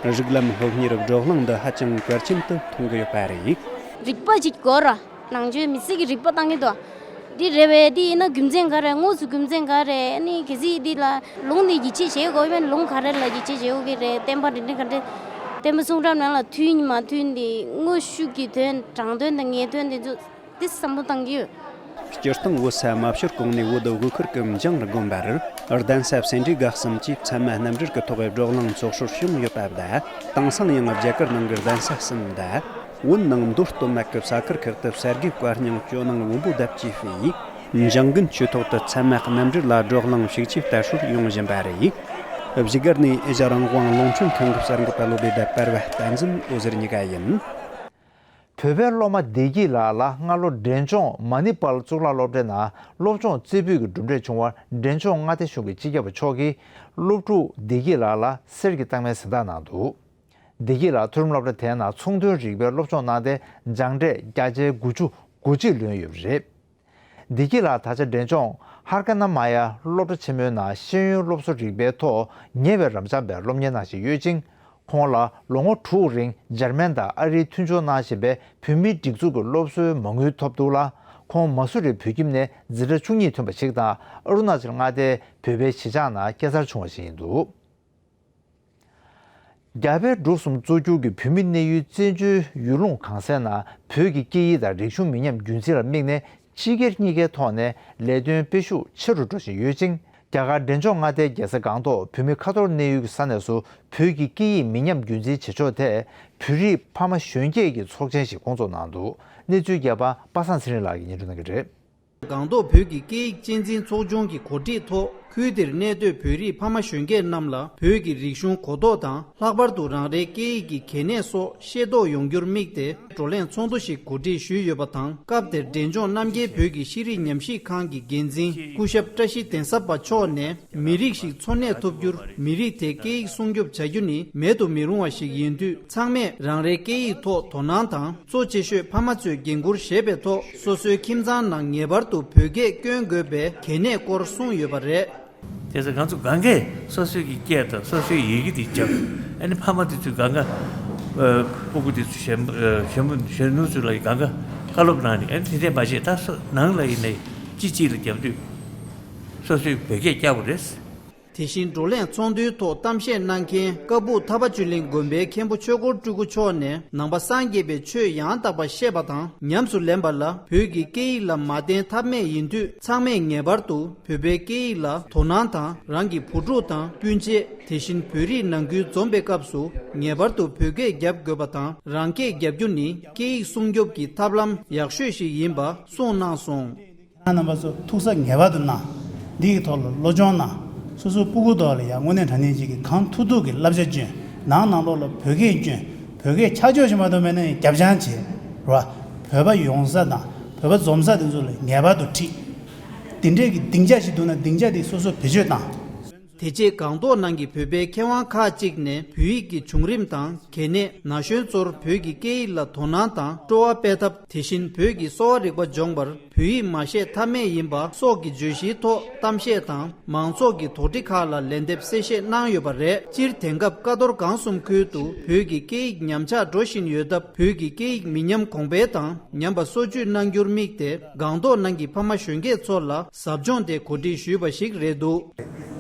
རིགས་ལམ་སློབ་གཉེར་བགྲོ་གླེང་འདི་ཧ་ཅང་གལ་ཆེན་དུ་མཐོང་གི་ཡོད་པ་རེད། རིག་པ་ཅིག་དགོས་ར། ནང་ཆོས་མི་ཚེ་གི་རིག་པ་བཏང་གི་འདུག། འདི་རེད་པས། འདི་ཡིན་ན་རྒྱུ་མཚན་ག་རེ། དངོས་སུ་རྒྱུ་མཚན་ག་རེ། ཨ་ནི་གལ་སྲིད་འདི་ལ་ལུང་འདི་ཡིད་ཆེས་བྱེད་དགོས་པས་ན་ལུང་ག་རེ་ལ་ཡིད་ཆེས་བྱེད་དགོས་ཀྱི་རེད། བསྟན་པ་འདི་འདྲ་ག་འདྲ། བསྟན་པ་གསུང་རབ་ནང་ལ་མཐུན་མ་མཐུན་འདི། དངོས་ཤུགས་ཀྱི་དོན། དྲང་དོན་དང་ངེས་དོན་འདི་ཚོ་འདི་བསམ་བློ་བཏང་གི་ཡོད། སྤྱིར་བཏང་བོད་ས་མ་བཤུར་གོང་ནས་བོད་དབུ་ཁུར་གྱི་འཇང་དགོན་པར་གདན་ས་སེ་འབྲས་དགའ་གསུམ་གྱིས་ཚད་མ་རྣམ་འགྲེལ་གྱི་ཐོག་བགྲོ་གླེང་ཚོགས་སྤྲོད་བྱུང་ཡོད་པ་དང་། དེང་སང་ཡང་རྒྱ་གར་ནང་གི་གདན་ས་གསུམ་དང་། བོད་ནང་མདོ་སྟོད་སྨད་ཀྱི་ས་ཁུལ་ཁག་ཏུ་གསར་བརྗེའི་བཀའ་རྙིང་ཇོ་ནང་བོན་པོ་དང་བཅས་པའི་འཇང་དགུན་ཆོས་ཐོག་ཏུ་ཚད་མ་རྣམ་འགྲེལ་ལ་བགྲོ་གླེང་ཤུགས་ཆེ་དར་སྲོལ་ཡོང་བཞིན་པ་རེད། བཞུགས་སྒར་ནས་ཨེ་ཤ་ཡ་རང་དབང་རླུང་འཕྲིན་ཁང་གི་གསར་འགོད་པ་བློ་བདེ་དང་པར་བ་བསྟན་འཛིན་འོད་ཟེར་གཉིས་ཀ་ཡིན། བོད་པའི་སློབ་མ་བདེ་སྐྱིད་ལགས་ལ་སྔ་ལོ་འབྲས་ལྗོངས་མ་ནི་པཱལ་གཙུག་ལག་སློབ་གྲྭའི་ནང་སློབ་སྦྱོང་རྩེ་ཕུད་ཀྱི་གྲུབ་འབྲས་བྱུང་བར། འབྲས་ལྗོངས་མངའ་སྡེ་གཞུང་གི་སྤྱི་ཁྱབ་པ་མཆོག་གིས་སློབ་ཕྲུག་བདེ་སྐྱིད་ལགས་ལ་གསེར་གྱི་རྟགས་མའི་གཟེངས་རྟགས་གནང་འདུག། བདེ་སྐྱིད་ལགས་མཐོ་རིམ་སློབ་གྲྭ་དེའི་ནང་ཚོང་དོན་རིག་པའི་སློབ་སྦྱོང་གནང་སྟེ། སྦྱངས་འབྲས་བརྒྱ་ཆའི་དགུ་ཅུ་གོ་གཅིག་ལོན་ཡོད་པ་རེད། བདེ་སྐྱིད་ལགས་ད་ཆ་འབྲས་ལྗོངས་ཧར་ཀ་ན་མ་ཡ་སློབ་གྲྭ་ཆེན་མོའི་ནང་ཤེས་ཡོན་སློབ་གསོ་རིག་པའི་ཐོག་ཉེ་བའི་རབ་འབྱམས་པའི་སློབ་གཉེར་གནང་བཞིན་ཡོད་ཅིང་། ཁོང་ལ་ལོ་ངོ་དྲུག་རིང་འཇར་མན་དང་ཨ་རིའི་མཐུན་ཕྱོགས་གནང་བཞིན་པའི་བོད་མིའི་སྒྲིག་འཛུགས་ཀྱི་སློབ་གསོའི་མ་དངུལ་ཐོབ་འདུག་ལ། ཁོང་མ་སུ་རི་བོད་ཁྱིམ་ནས་འཛིན་གྲྭ་བཅུ་གཉིས་ཐོན་པ་ཞིག་དང་། ཨ་རུ་ན་ཅལ་མངའ་སྡེའི་བོད་པའི་གཞིས་ཆགས་ནང་སྐྱེས་འཚར་བྱུང་བ་ཞིག་ཡིན་འདུག། རྒྱ་བལ་འབྲུག་གསུམ་གཙོ་གྱུར་གྱི་བོད་མི་གནས་ཡུལ་བཙན་བྱོལ་ཡུལ་ལུང་གང་སའི་ནང་བོད་ཀྱི་སྐད་ཡིག་དང་རིག་གཞུང་མི་ཉམས་རྒྱུན་འཛིན་ལ་དམིགས་ནས་སྤྱི་སྒེར་གཉིས་ཀའི་ཐོག་ནས་ལས་དོན་སྤེལ་ཤུགས་ཆེ་རུ་འགྲོ་བཞིན་ཡོད་ཅིང་། རྒྱ་གར་འབྲས་ལྗོངས་མངའ་སྡེའི་རྒྱལ་ས་སྒང་ཏོག་བོད་མི་ཁ་ཐོར་གནས་ཡུལ་གྱི་ས་གནས་སུ་བོད་ཀྱི་སྐད་ཡིག་མི་ཉམས་རྒྱུན་འཛིན་བྱེད་ཕྱོགས་ཐད་བོད་རིགས་ཕ་མ་གཞོན་སྐྱེས་ཀྱི་ཚོགས་ཆེན་ཞིག་སྐོང་ཚོགས་གནང་འདུག། གནས་ཚུལ་རྒྱས་པ་པ་སངས་ཚེ་རིང་ལགས་ཀྱིས་སྙན་སྒྲོན་གནང་གི་རེད། སྒང་ཏོག་བོད་ཀྱི་སྐད་ཡིག་གཅེས་འཛིན་ཚོགས་ཆུང་གི་གོ་སྒྲིག་ཐོག་ཁུལ་དེར་གནས་སྡོད་བོད་རིགས་ཕ་མ་གཞོན་སྐྱེས་རྣམས་ལ་བོད་ཀྱི་རིག་གཞུང་གོ་རྟོགས་དང་། ལྷག་པར་དུ་རང་རེའི་སྐད་ཡིག་གི་གལ་གནད་སོགས་ཤེས་རྟོགས་ཡོང་རྒྱུར་དམིགས་ཏེ། བགྲོ་གླེང་ཚོགས་འདུ་ཞིག་གོ་སྒྲིག་ཞུས་ཡོད་པ་དང་། སྐབས་དེར་འབྲས་ལྗོངས་རྣམ་རྒྱལ་བོད་ཀྱི་ཤེས་རིག་ཉམས་ཞིབ་ཁང་གི་འགན་འཛིན་སྐུ་ཞབས་བཀྲ་ཤིས་གདན་ས་པ་མཆོག་ནས། མི་རིགས་ཤིག་འཚོ་གནས་ཐུབ་རྒྱུར་མི་རིགས་དེའི་སྐད་ཡིག་སྲུང་སྐྱོབ་བྱ་རྒྱུ་ནི་མེད་དུ་མི་རུང་བ་ཞིག་ཡིན་དུས། ཚང་མས་རང་རེའི་སྐད་ཡིག་ཐོག་དོ་སྣང་དང་། གཙོ་ཆེ་ཤོས་ཕ་མ་ཚོས་འགན་འཁུར་བཞེས་པའི་ཐོག་སོ་སོའི་ཁྱིམ་ཚང་ནང་ངེས་པར་དུ་བོད་སྐད་བསྐྱོན་དགོས་པའི་གལ་གནད་སྐོར་གསུངས་ཡོད་པ་རེད། དེ་ཚོ་ང་ཚོ་གང་གས་སོ་སོའི་གི་སྐད་དང་སོ་སོའི་ཡི་གེ་དེ་རྒྱབ། ཨ་ནི་ཕ་མ་དེ་ཚོས་གང་ག་ཨ་སྤུ་གུ་དེ་ཚོ་གཞོན་ཨ་གཞོན་གཞོན་ནུ་ཚོ་ལ་གང་ག་བཀའ་སློབ་གནང་ནས། ཨ་ནི་དེ་འདྲས་མ་བྱེད། ད་སོ་ནང་ལ་ཡིན་ནའི་གཅིག་གཅིག་ལ་རྒྱབ་དུས་སོ་སོའི་བོད་སྐད་རྒྱག་པ་རེད། དེ་བཞིན་བགྲོ་གླེང་ཚོགས་འདུའི་ཐོག་གཏམ་བཤད་གནང་མཁན་ཀ་སྦུག་ཐར་པ་ཆོས་གླིང་དགོན་པའི་མཁན་པོ་ཆོས་འཁོར་སྤྲུལ་སྐུ་མཆོག་ནས། ནང་པ་སངས་རྒྱས་པའི་ཆོས་ཡང་དག་པ་བཤད་པ་དང་ཉམས་སུ་ལེན་པ་ལ་བོད་ཀྱི་སྐད་ཡིག་ལ་མ་བརྟེན་ཐབས་མེད་ཡིན་དུས། ཚང་མས་ངེས་པར་དུ་བོད་པའི་སྐད་ཡིག་ལ་དོ་སྣང་དང་། རང་གི་བུ་ཕྲུག་དང་སྤུན་མཆེད། དེ་བཞིན་བོད་རིགས་ནང་ཁུལ་འཛོམས་པའི་སྐབས་སུ་ངེས་པར་དུ་བོད་སྐད་རྒྱབ་དགོས་པ་དང་། རང་སྐད་རྒྱབ་རྒྱུ་ནི་སྐད་ཡིག་སྲུང་སྐྱོབ་ཀྱི་ཐབས་ལམ་ཡག་ཤོས་ཤིག་ཡིན་པ་གསུངས་གནང་སོང་། ཁྱེད་རང་རྣམ་པ་ཚོ་ཐུགས་གཟབ་ངེས་པར་དུ་གནང་། འདི་ཡི་ཐོག་ལ་སློབ་སྦྱོང་གནང་། སོ་སོའི་སྤུ་གུ་ཐོག་ལ་ཡང་དངོས་གནས་དྲང་གནས་ཅིག་གི་གང་ཐུབ་ཐུབ་ཀྱི་བསླབ་བྱ་སྐྱོན། ནང་ནང་ལོགས་ལ་བོད་སྐད་སྐྱོན། བོད་སྐད་ཆ་འཇོག་བྱེད་མ་ཐུབ་མེད་ན་ཡང་རྒྱབ་སྦྱང་བྱེད་རོགས། བོད་པ་ཡོང་ས་དང་བོད་པ་འཛོམས་ས་དེ་ཚོ་ལ་ངེས་པར་དུ་ཁྲིད། དེ་འདྲས་ཀྱི་སྡིངས་ཆ་ཞིག་འདུག་ན་སྡིངས་ཆ་དེ་སོ་སོ་བེད་སྤྱོད་གནང་། དེ་རྗེས་སྒང་ཏོག་ནང་གི་བོད་པའི་མཁས་དབང་ཁག་ཅིག་ནས་བོད་ཡིག་གི་བྱུང་རིམ་དང་། གལ་གནད། ན་གཞོན་ཚོར་བོད་ཀྱི་སྐད་ཡིག་ལ་དོ་སྣང་དང་སྤྲོ་བ་སྤེལ་ཐབས། དེ་བཞིན་བོད་ཀྱི་གསོ་བ་རིག་པ་སྦྱོང་བར་བོད་ཡིག་མ་ཤེས་ཐབས་མེད་ཡིན་པ་སོགས་ཀྱི་བརྗོད་གཞིའི་ཐོག་གཏམ་བཤད་དང་། མང་ཚོགས་ཀྱི་དོགས་འདྲི་ཁག་ལ་ལན་འདེབས་གསལ་བཤད་གནང་ཡོད་པ་རེད། སྤྱིར་དེང་སྐབས་ཀ་རྡོར་སྒང་གསུམ་ཁུལ་དུ་བོད་ཀྱི་སྐད་ཡིག་ཉམས་ཆག་འགྲོ་བཞིན་ཡོད་སྟབས། བོད་ཀྱི་སྐད་ཡིག་མི་ཉམས་གོང་འཕེལ་དང་ཉམས་པ་སོར་ཆུད་གནང་རྒྱུར་དམིགས་ཏེ། སྒང་ཏོག་ནང་གི་ཕ་མ་གཞོན་སྐྱེས་ཚོ་ལ་ཟབ་སྦྱོང་དེ་གོ་སྒྲིག་ཞུས་པ་ཞིག་རེད་འདུག།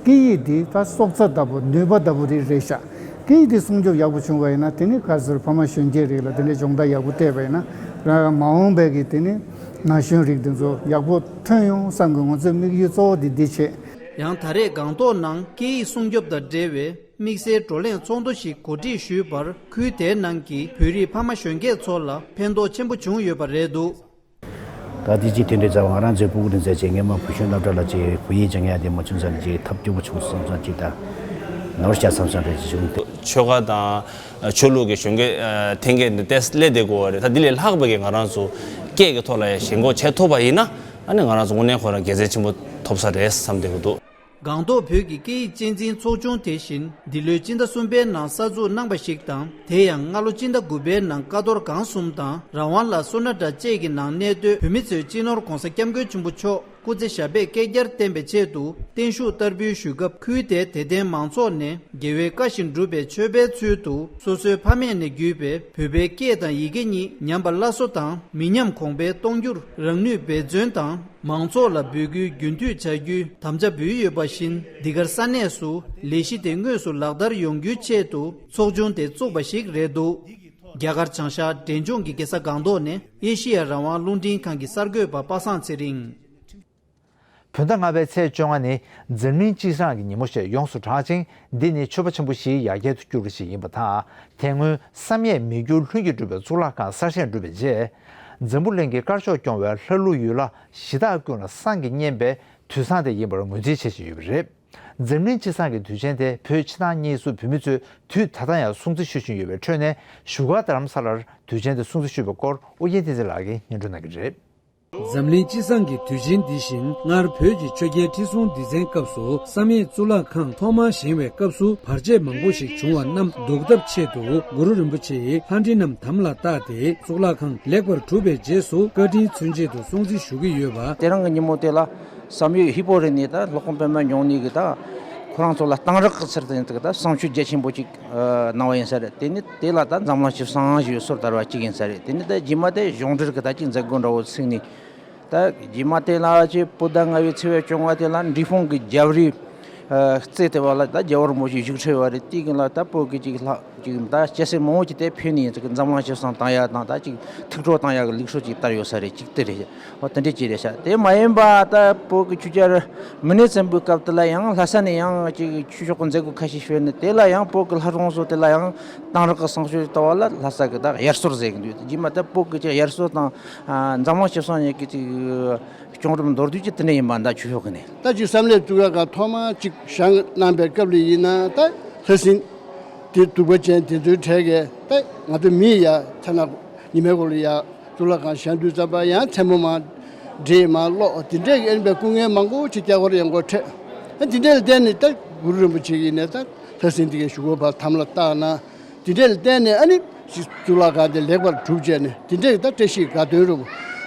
སྐད་ཡིག་འདི་ད་སྲོག་རྩ་ལྟ་བུ་ནུས་པ་ལྟ་བུ་རེད་རེད་ཤག། སྐད་ཡིག་འདི་སྲུང་སྐྱོབ་ཡག་པོ་བྱུང་བ་ཡིན་ན། དེ་ནི་ག་ཚོད་ཕ་མ་གཞོན་སྐྱེས་རིགས་ལ་དེ་འདྲའི་སྦྱོང་བརྡར་ཡག་པོ་སྤྲད་པ་ཡིན་ན། རང་མ་འོངས་པའི་གི་དེ་ནི་ན་གཞོན་རིགས་འདི་ཚོ་ཡག་པོ་ཐོན་ཡོང་བསམ་གི། ང་ཚོའི་དམིགས་ཡུལ་གཙོ་བོ་འདི་འདི་བྱེད། ཡང་ད་རེས་སྒང་ཏོག་ནང་སྐད་ཡིག་སྲུང་སྐྱོབ་དང་འབྲེལ་བའི་དམིགས་བསལ་བགྲོ་གླེང་ཚོགས་འདུ་ཞིག་གོ་སྒྲིག་ཞུས་པར། ཁུལ་དེའི་ནང་གི་བོད་རིགས་ཕ་མ་གཞོན་སྐྱེས་ཚོ་ལ་ཕན་ཐོགས་ཆེན་པོ་བྱུང་ཡོད་པ་རེད་འདུག། ད་དེ་ཅི་དེ་འདྲའི་རྩ་བ། ང་རང་ཚོའི་སྤུ་གུ་དེ་ཚོས་ཅིག་སྔས་མ་བུ་གཞོན་སློབ་གྲྭ་ལ་ཅིག་བོད་ཡིག་སྦྱང་ཡ་དེ་མ་བྱུང་ཙང་ནས་ཅིག་ཐབས་སྐྱོ་པོ་བྱུང་བསམ་སོང་། ཅིག་ད་ནོར་བཞག་བསམ་སོང་རེད། ཅིག་བྱུང་སྟེ། ཆོལ་ཁ་དང་ཆོས་ལུགས་ཀྱི་གཞོན་སྐྱེས་ཐེངས་འགའ་འདི་ལྟས་སླེབས་བསྡད་དགོས་པ་རེད། ད་འདི་ལས་ལྷག་པའི་གི་ང་རང་ཚོ་སྐད་ཀྱི་ཐོག་ལ་ཡང་ཞེན་ཁོག་བྱེད་ཐུབ་པ་ཡིན་ན། ཨ་ནི་ང་རང་ཚོ་དངོས་གནས་ཁོ་རང་དགེ་མཚན་ཆེན་པོ་ཐོབ་ས་རེད་བསམ་བསྡད་ཀྱི་འདུག། སྒང་ཏོག་བོད་ཀྱི་སྐད་ཡིག་གཅེས་འཛིན་ཚོགས་ཆུང་དེ་བཞིན་འདི་ལོའི་སྤྱི་ཟླ་གསུམ་པའི་ནང་གསར་འཛུགས་གནང་བ་ཞིག་དང་། དེ་ཡང་སྔ་ལོ་སྤྱི་ཟླ་དགུ་པའི་ནང་ཀ་རྡོར་སྒང་གསུམ་དང་ར་ཝང་ལ་སོ་ན་ཏྲ་བཅས་ཀྱི་ནང་གནས་སྡོད་བོད་མི་ཚོའི་སྤྱི་ནོར་༧གོང་ས་༧སྐྱབས་མགོན་ཆེན་པོ་མཆོག་སྐུ་ཚེ་ཞབས་པད་བསྐལ་བརྒྱར་བརྟན་པའི་ཆེད་དུ་བརྟན་བཞུགས་བསྟར་འབུལ་ཞུ་སྐབས། ཁུལ་དེའི་དད་ལྡན་མང་ཚོགས་ནས་རྒྱལ་བའི་བཀའ་བཞིན་སྒྲུབ་པའི་མཆོད་པའི་ཚུལ་དུ། སོ་སོའི་ཕ་མེས་ནས་བརྒྱུད་པའི་བོད་པའི་སྐད་དང་ཡི་གེ་གཉིས་ཉམས་པ་སླར་གསོ་དང་མི་ཉམས་གོང་འཕེལ་གཏོང་རྒྱུར་རང་ནུས་འབད་བརྩོན་དང་། མང་ཚོགས་ལ་འབོད་སྐུལ་རྒྱུན་མཐུད་བྱ་རྒྱུའི་དམ་བཅའ་འབུལ་ཡོད་པ་བཞིན། འདི་གར་ས་གནས་སུ་ལས་གཞི་དེ་དངོས་སུ་ལག་བསྟར་ཡོང་རྒྱུའི་ཆེད་དུ་ཚོགས་ཆུང་དེ་བཙུགས་པ་ཞིག་རེད་འདུག། རྒྱ་གར་བྱང་ཤར་འབྲས་ལྗོངས་ཀྱི་རྒྱལ་ས་སྒང་ཏོག་ནས་ཨེ་ཤེ་ཡ་རང་དབང་རླུང་འཕྲིན་ཁང་གི་གསར་འགོད་པ་པ་སངས་ཚེ་རིང་། བོད་ཟླ་ལྔ་པའི་ཚེས་བཅོ་ལྔ་ནི་འཛམ་གླིང་སྤྱི་བསང་གི་ཉིན་མོ་ཞེས་ཡོངས་སུ་གྲགས་ཤིང་། འདི་ནི་མཆོད་པ་ཆེན་པོ་བཞིའི་ཡ་གྱལ་དུ་གྱུར་པ་ཞིག་ཡིན་པ་དང་། དེ་སྔོན་བསམ་ཡས་མི་འགྱུར་ལྷུན་གྱིས་གྲུབ་པའི་གཙུག་ལག་ཁང་གསར་བཞེངས་གྲུབ་པའི་རྗེས། འཛམ་བུ་གླིང་གི་དཀར་ཕྱོགས་སྐྱོང་བའི་ལྷ་ཀླུ་ཡུལ་ལྷ་གཞི་བདག་ཀུན་ལ་བསང་གི་བསྙེན་པའི་དུས་བཟང་དེ་ཡིན་པར་ངོས་འཛིན་བྱེད་བཞིན་ཡོད་པ་རེད། འཛམ་གླིང་སྤྱི་བསང་གི་དུས་ཆེན་དེ་བོད་ཕྱི་ནང་གཉིས་སུ་བོད་མི་ཚོས་དུས་ད་ལྟ་ཡང་སྲུང་བརྩི་ཞུ་བཞིན་ཡོད་པའི་ཁྲོད་ནས། བཞུགས་སྒར་རྡ་རམ་ས་ལར་དུས་ཆེན་དེ་སྲུང་བརྩི་ཞུས་པའི་སྐོར་ཨོ་རྒྱན་བསྟན་འཛིན་ལགས་ཀྱིས་སྙན་སྒྲོན་གནང་གི་རེད། འཛམ་གླིང་སྤྱི་བསང་གི་དུས་ཆེན་འདི་བཞིན་སྔར་བོད་ཀྱི་ཆོས་རྒྱལ་ཁྲི་སྲོང་ལྡེ་བཙན་སྐབས་སུ་བསམ་ཡས་གཙུག་ལག་ཁང་ཐོག་མར་བཞེངས་པའི་སྐབས་སུ་བར་ཆད་མང་པོ་ཞིག་བྱུང་བ་རྣམས་བཟློག་ཐབས་ཆེད་དུ་གུ་རུ་རིན་པོ་ཆེ་ཡིས་ལྷ་འདྲེ་རྣམས་དམ་ལ་བཏགས་ཏེ་གཙུག་ལག་ཁང་ལེགས་པར་གྲུབ་པའི་རྗེས་སུ་བཀའ་དྲིན་མཚོན་ཆེད་དུ་སྲུང་བརྩི་ཞུ་གི་ཡོད་པ། དེ་རིང་གི་ཉིན་མོ་དེ་ལ་བསམ་ཡས་ཧི་པོ་རི་ནས་ད་སློབ་དཔོན་པདྨ་འབྱུང་གནས་ཀྱིས་ད་ཁོ་རང་ཚོ་ལ་གཏང་རག་གི་ཚུལ་དུ་ཡིན་ཙང་ད་བསང་མཆོད་རྒྱ་ཆེན་པོ་ཅིག་གནང་བ་ཡིན་ས་རེད། དེ་ནི་དེ་ལ་ད་འཛམ་གླིང་སྤྱི་བསང་ཞེས་སོ་དར་བ་གཅིག་ཡིན་ས་རེད། དེ་ནི་ད་རྗེས་མ་དེ་གཞུང་འབྲེལ་གྱི་ད་ཅིག་མཛད་སྒོ་འདྲ་བོ་ཚུགས་ནས། ད་རྗེས་མ་དེ་ལ་ཅིག་བོད་ཟླ་ལྔ་པའི་ཚེས་པ་བཅོ་ལྔ་དེ་ལ་འབྲས་སྤུངས་ཀྱི་རྒྱབ་རི་རྩེ་དེ་བ་ལ་ད་རྒྱལ་བ་རིན་པོ་ཆེ་བཞུགས་ཁྲི་བ་རེད། དེ་གི་ལ་ད་བོད་ཀྱི་ཅིག་ལྷ་ ཅིག་ད་སྐྱ་སེར་མང་པོ་ཅིག་དེ་ཕེབས་ནས་ཅིག་འཛམ་གླིང་སྤྱི་བསང་བཏང་ཡ་དང་ད་ཅིག་ཐུགས་སྤྲོ་བཏང་ཡ་གི་ལུགས་སྲོལ་ཅིག་དར་ཡོད་ས་རེད། ཅིག་དེ་རེད། འོ་དེ་འདྲས་ཅིག་རེད་ཤག་དེ་མ་ཡིན་པ་ད་བོད་ཀྱི་ཆོས་རྒྱལ་མུ་ནེ་བཙན་པོའི་སྐབས་དེ་ལ་ཡང་ལྷ་ས་ནས་ཡང་ཅིག་ཆོས་ཕྱོགས་ཀྱི་མཛད་སྒོ་ཁ་ཤས་ཞུས་ནས། དེ་ལ་ཡང་བོད་ཀྱི་ལྷ་སྲུང་ཚོ་དེ་ལ་ཡང་གཏང་རག་གི་བསང་མཆོད་བཏང་བ་ལ་ལྷ་ས་གི་ད་དབྱར་གསོལ་ཟེར་གི་འདུག་རྗེས་མ་ད་བོད་ཀྱི་ཅིག་དབྱར་གསོལ་དང་འཛམ་གླིང་སྤྱི་བསང་གཉིས་ཀྱི་ཅིག་སྐྱོང་རིམ་མདོར་བསྡུས་ཀྱི་དེ་འདྲ་ཡིན་པ་འདྲ། ཆོས་ཕྱོགས་ཀྱི་ནས། ད་ཅིག་བསམ་ཡས་གཙུག་ལག་ཁང་ཐོག་མ་ཅིག་བཞེངས་གནང་པའི་སྐབས་ལ་ཡིན་ན། ད་ལྷ་སྲིན་དེ་གདུག་པ་ཅན་དེ་ཚོའི་གྲས་ཀྱིས་ད་ང་ཚོ་མི་ཡ་ཐ་ན་ཉི་མའི་གོང་ལ་ཡ་གཙུག་ལག་ཁང་བཞེངས་དུས་ཙམ་པ་ཡང་མཚན་མོ་མར་འདྲེས་མར་ལོག་དེ་འདྲས་ཀྱི་ཨེ་ནི་པའི་སྐུ་ངལ་མང་པོ་ཅིག་སྐྱ་བོར་ཡང་གོ་འཕྲད། ཨ་དེ་འདྲས་ལ་བརྟེན་ནས་ད་གུ་རུ་རིན་པོ་ཆེ་ཡིན་ནས་ད་ལྷ་སྲིན་དེ་གའི་བཞུགས་སྒོ་ཕར་དམ་ལ་བཏགས་ན། དེ་འདྲས་ལ་བརྟེན་ནས་ཨ་ནི་གཙུག་ལག་ཁང་དེ་ལེགས་པར་གྲུབ་བྱས་ནས། དེ་འདྲས་ཀྱི་ད་བཀྲ་ཤིས་དགའ་སྟོན་རུ།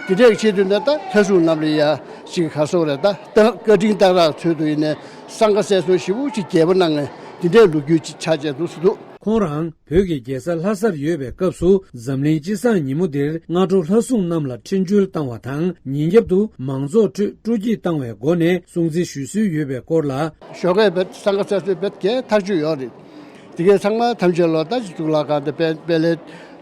དེ་འདྲས་ཀྱི་ཆེད་དུ་ད་ལྟ་ལྷ་སྲུང་རྣམས་ལ་ཡ་ཅིག་ག་སོགས་རེད། ད་ད་བཀའ་དྲིན་གཏང་རག་ཚུལ་དུ་ཡིན་ནས་སྲང་ཁ་སྲས་གསུམ་ཞེ་པོ་ཅིག་རྒྱས་པོ་གནང་ངས་དེ་འདྲས་ལོ་རྒྱུས་ཅིག་ཆགས་བྱས་འདུག་སུ་འདུག་ཁོང་རང་བོད་ཀྱི་རྒྱལ་ས་ལྷ་སར་ཡོད་པའི་སྐབས་སུ་འཛམ་གླིང་སྤྱི་བསང་ཉིན་མོ་འདིར་སྔ་དྲོ་ལྷ་སྲུང་རྣམས་ལ་འཕྲིན་བཅོལ་བཏང་བ་དང་། ཉིན་རྒྱབ་ཏུ་མང་ཚོགས་ཁྲོད་སྤྲོ་སྐྱིད་བཏང་བའི་སྒོ་ནས་སྲུང་བརྩི་ཞུ་སྲོལ་ཡོད་པའི་སྐོར་ལ། ཞོགས་ཀས་བེད་སྲང་ཁ་སྲས་གསུམ་བེད་གས་ཐག་ཆོད་ཡོད་རེད། དེ་གའི་ཚང་མ་ཐམས་ཅད་ལོ་ད་ཅིག་གཙུག་ལག་ཁང་དེ་དཔལ་དཔལ་ལྷའི་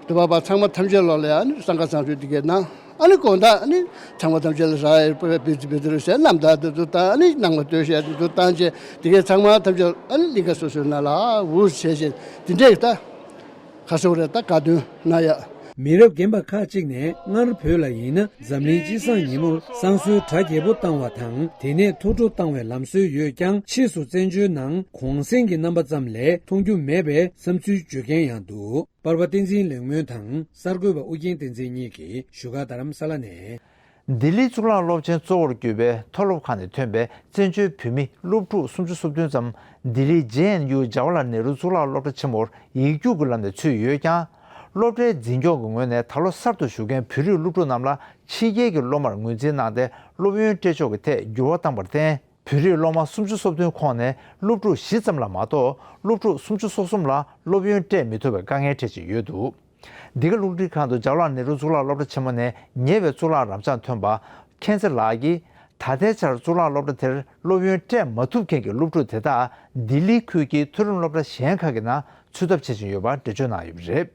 འདུ་བ་པ་ཚང་མ་ཐམས་ཅད་ལོ་ལ་ཡང་ནི་སྲང་ཁ་བསང་མཆོད་དེ་གའི་ནང་། ཨ་ནི་དགོང་དག་ཨ་ནི་ཚང་མ་ཐམས་ཅད་ལ་ར་ཡེ་པེ་བེ་ཙི་བེ་ཙི་རུ་ཟེར་རྣམ་ཐར་དེ་ཚོ་དང་། ཨ་ནི་ནང་མ་སྟོད་གཞས་དེ་ཚོ་བཏང་བྱས་དེ་གའི་ཚང་མ་ཐམས་ཅད་ཨ་ནི་གླིང་ག་སོ་སོའི་ནང་ལ་འུར་བྱས་བྱས་དེ་འདྲས་ད་ག་སོ་རེད། ད་དགའ་སྟོན་གནང་ཡ། མི་རབས་རྒན་པ་ཁག་ཅིག་ནས་སྔར་བོད་ལ་ཡིན་ན་འཛམ་གླིང་སྤྱི་བསང་ཉིན་མོར་བསང་གསོལ་གྲ་རྒྱས་པོ་བཏང་བ་དང་། དེ་ནས་ཐུགས་སྤྲོ་བཏང་བའི་ལམ་སྲོལ་ཡོད་ཀྱང་། ཕྱིས་སུ་བཙན་བྱོལ་ནང་གུང་གསེང་གི་རྣམ་པ་ཙམ་ལས་མཐོང་རྒྱུ་མེད་པའི་བསམ་ཚུལ་བརྗོད་མཁན་ཡང་འདུག་པར་པ་བསྟན་འཛིན་ལེགས་སྨོན་དང་གསར་འགོད་པ་ཨུ་རྒྱན་བསྟན་འཛིན་གཉིས་ཀྱིས་བཞུགས་སྒར་རྡ་རམ་ས་ལ་ནས། ལྡི་ལི་གཙུག་ལག་སློབ་ཆེན་གཙོ་བོར་གྱུར་པའི་མཐོ་སློབ་ཁག་ནས་ཐོན་པའི་བཙན་བྱོལ་བོད་མི་སློབ་ཕྲུག་སུམ་ཅུ་སོ་བདུན་ཙམ་ལྡི་ལི་ཇེ་ཨེན་ཡུ་ཇ་ཝ་ལལ་ནེ་རུ་གཙུག་ལག་སློབ་གྲྭ་ཆེན་མོར་ཡིག་རྒྱུགས་ཀྱི་ལམ་ནས་ཚུད་ཡོད་ཀྱང་། སློབ་གྲྭའི་འཛིན་སྐྱོང་གི་ངོས་ནས་ད་ལོ་གསར་དུ་ཞུགས་མཁན་བོད་རིགས་སློབ་ཕྲུག་རྣམས་ལ་ཕྱི་རྒྱལ་གྱི་སློབ་མར་ངོས་འཛིན་གནང་སྟེ། སློབ་ཡོན་སྤྲད་ཕྱོགས་ཀྱི་ཐད་འགྱུར་བ་བཏང་བར་བརྟེན། བོད་རིགས་སློབ་མ་སུམ་ཅུ་སོ་བདུན་ཁོངས་ནས་སློབ་ཕྲུག་བཞི་ཙམ་ལ་མ་གཏོགས། སློབ་ཕྲུག་སུམ་ཅུ་སོ་གསུམ་ལ་སློབ་ཡོན་སྤྲད་མི་ཐུབ་པའི་དཀའ་ངལ་འཕྲད་བཞིན་ཡོད་འདུག་འདི་ག་རླུང་འཕྲིན་ཁང་དུ་ཇ་ཝ་ལལ་ནེ་རུ་གཙུག་ལག་སློབ་གྲྭ་ཆེན་མོ་ནས་ཉེ་བའི་གཙུག་ལག་རབ་འབྱམས་ཐོན་པ་མཁྱེན་བརྩེ་ལགས་ཀྱིས། ད་ལྟའི་ཆར་གཙུག་ལག་སློབ་གྲྭ་དེར་སློབ་ཡོན་སྤྲད་མ་ཐུབ་མཁན་གྱི་སློབ་ཕྲུག་དེ་དག་ལྡི་ལི་ཁུལ་གྱི་མཐོ་རིམ་སློབ་གྲྭ་གཞན་ཁག་གི་ནང་ཚུད་ཐབས་བྱེད་བཞིན་ཡོད་པ་འགྲེལ་བརྗོད་གནང་ཡོད་པ་རེད།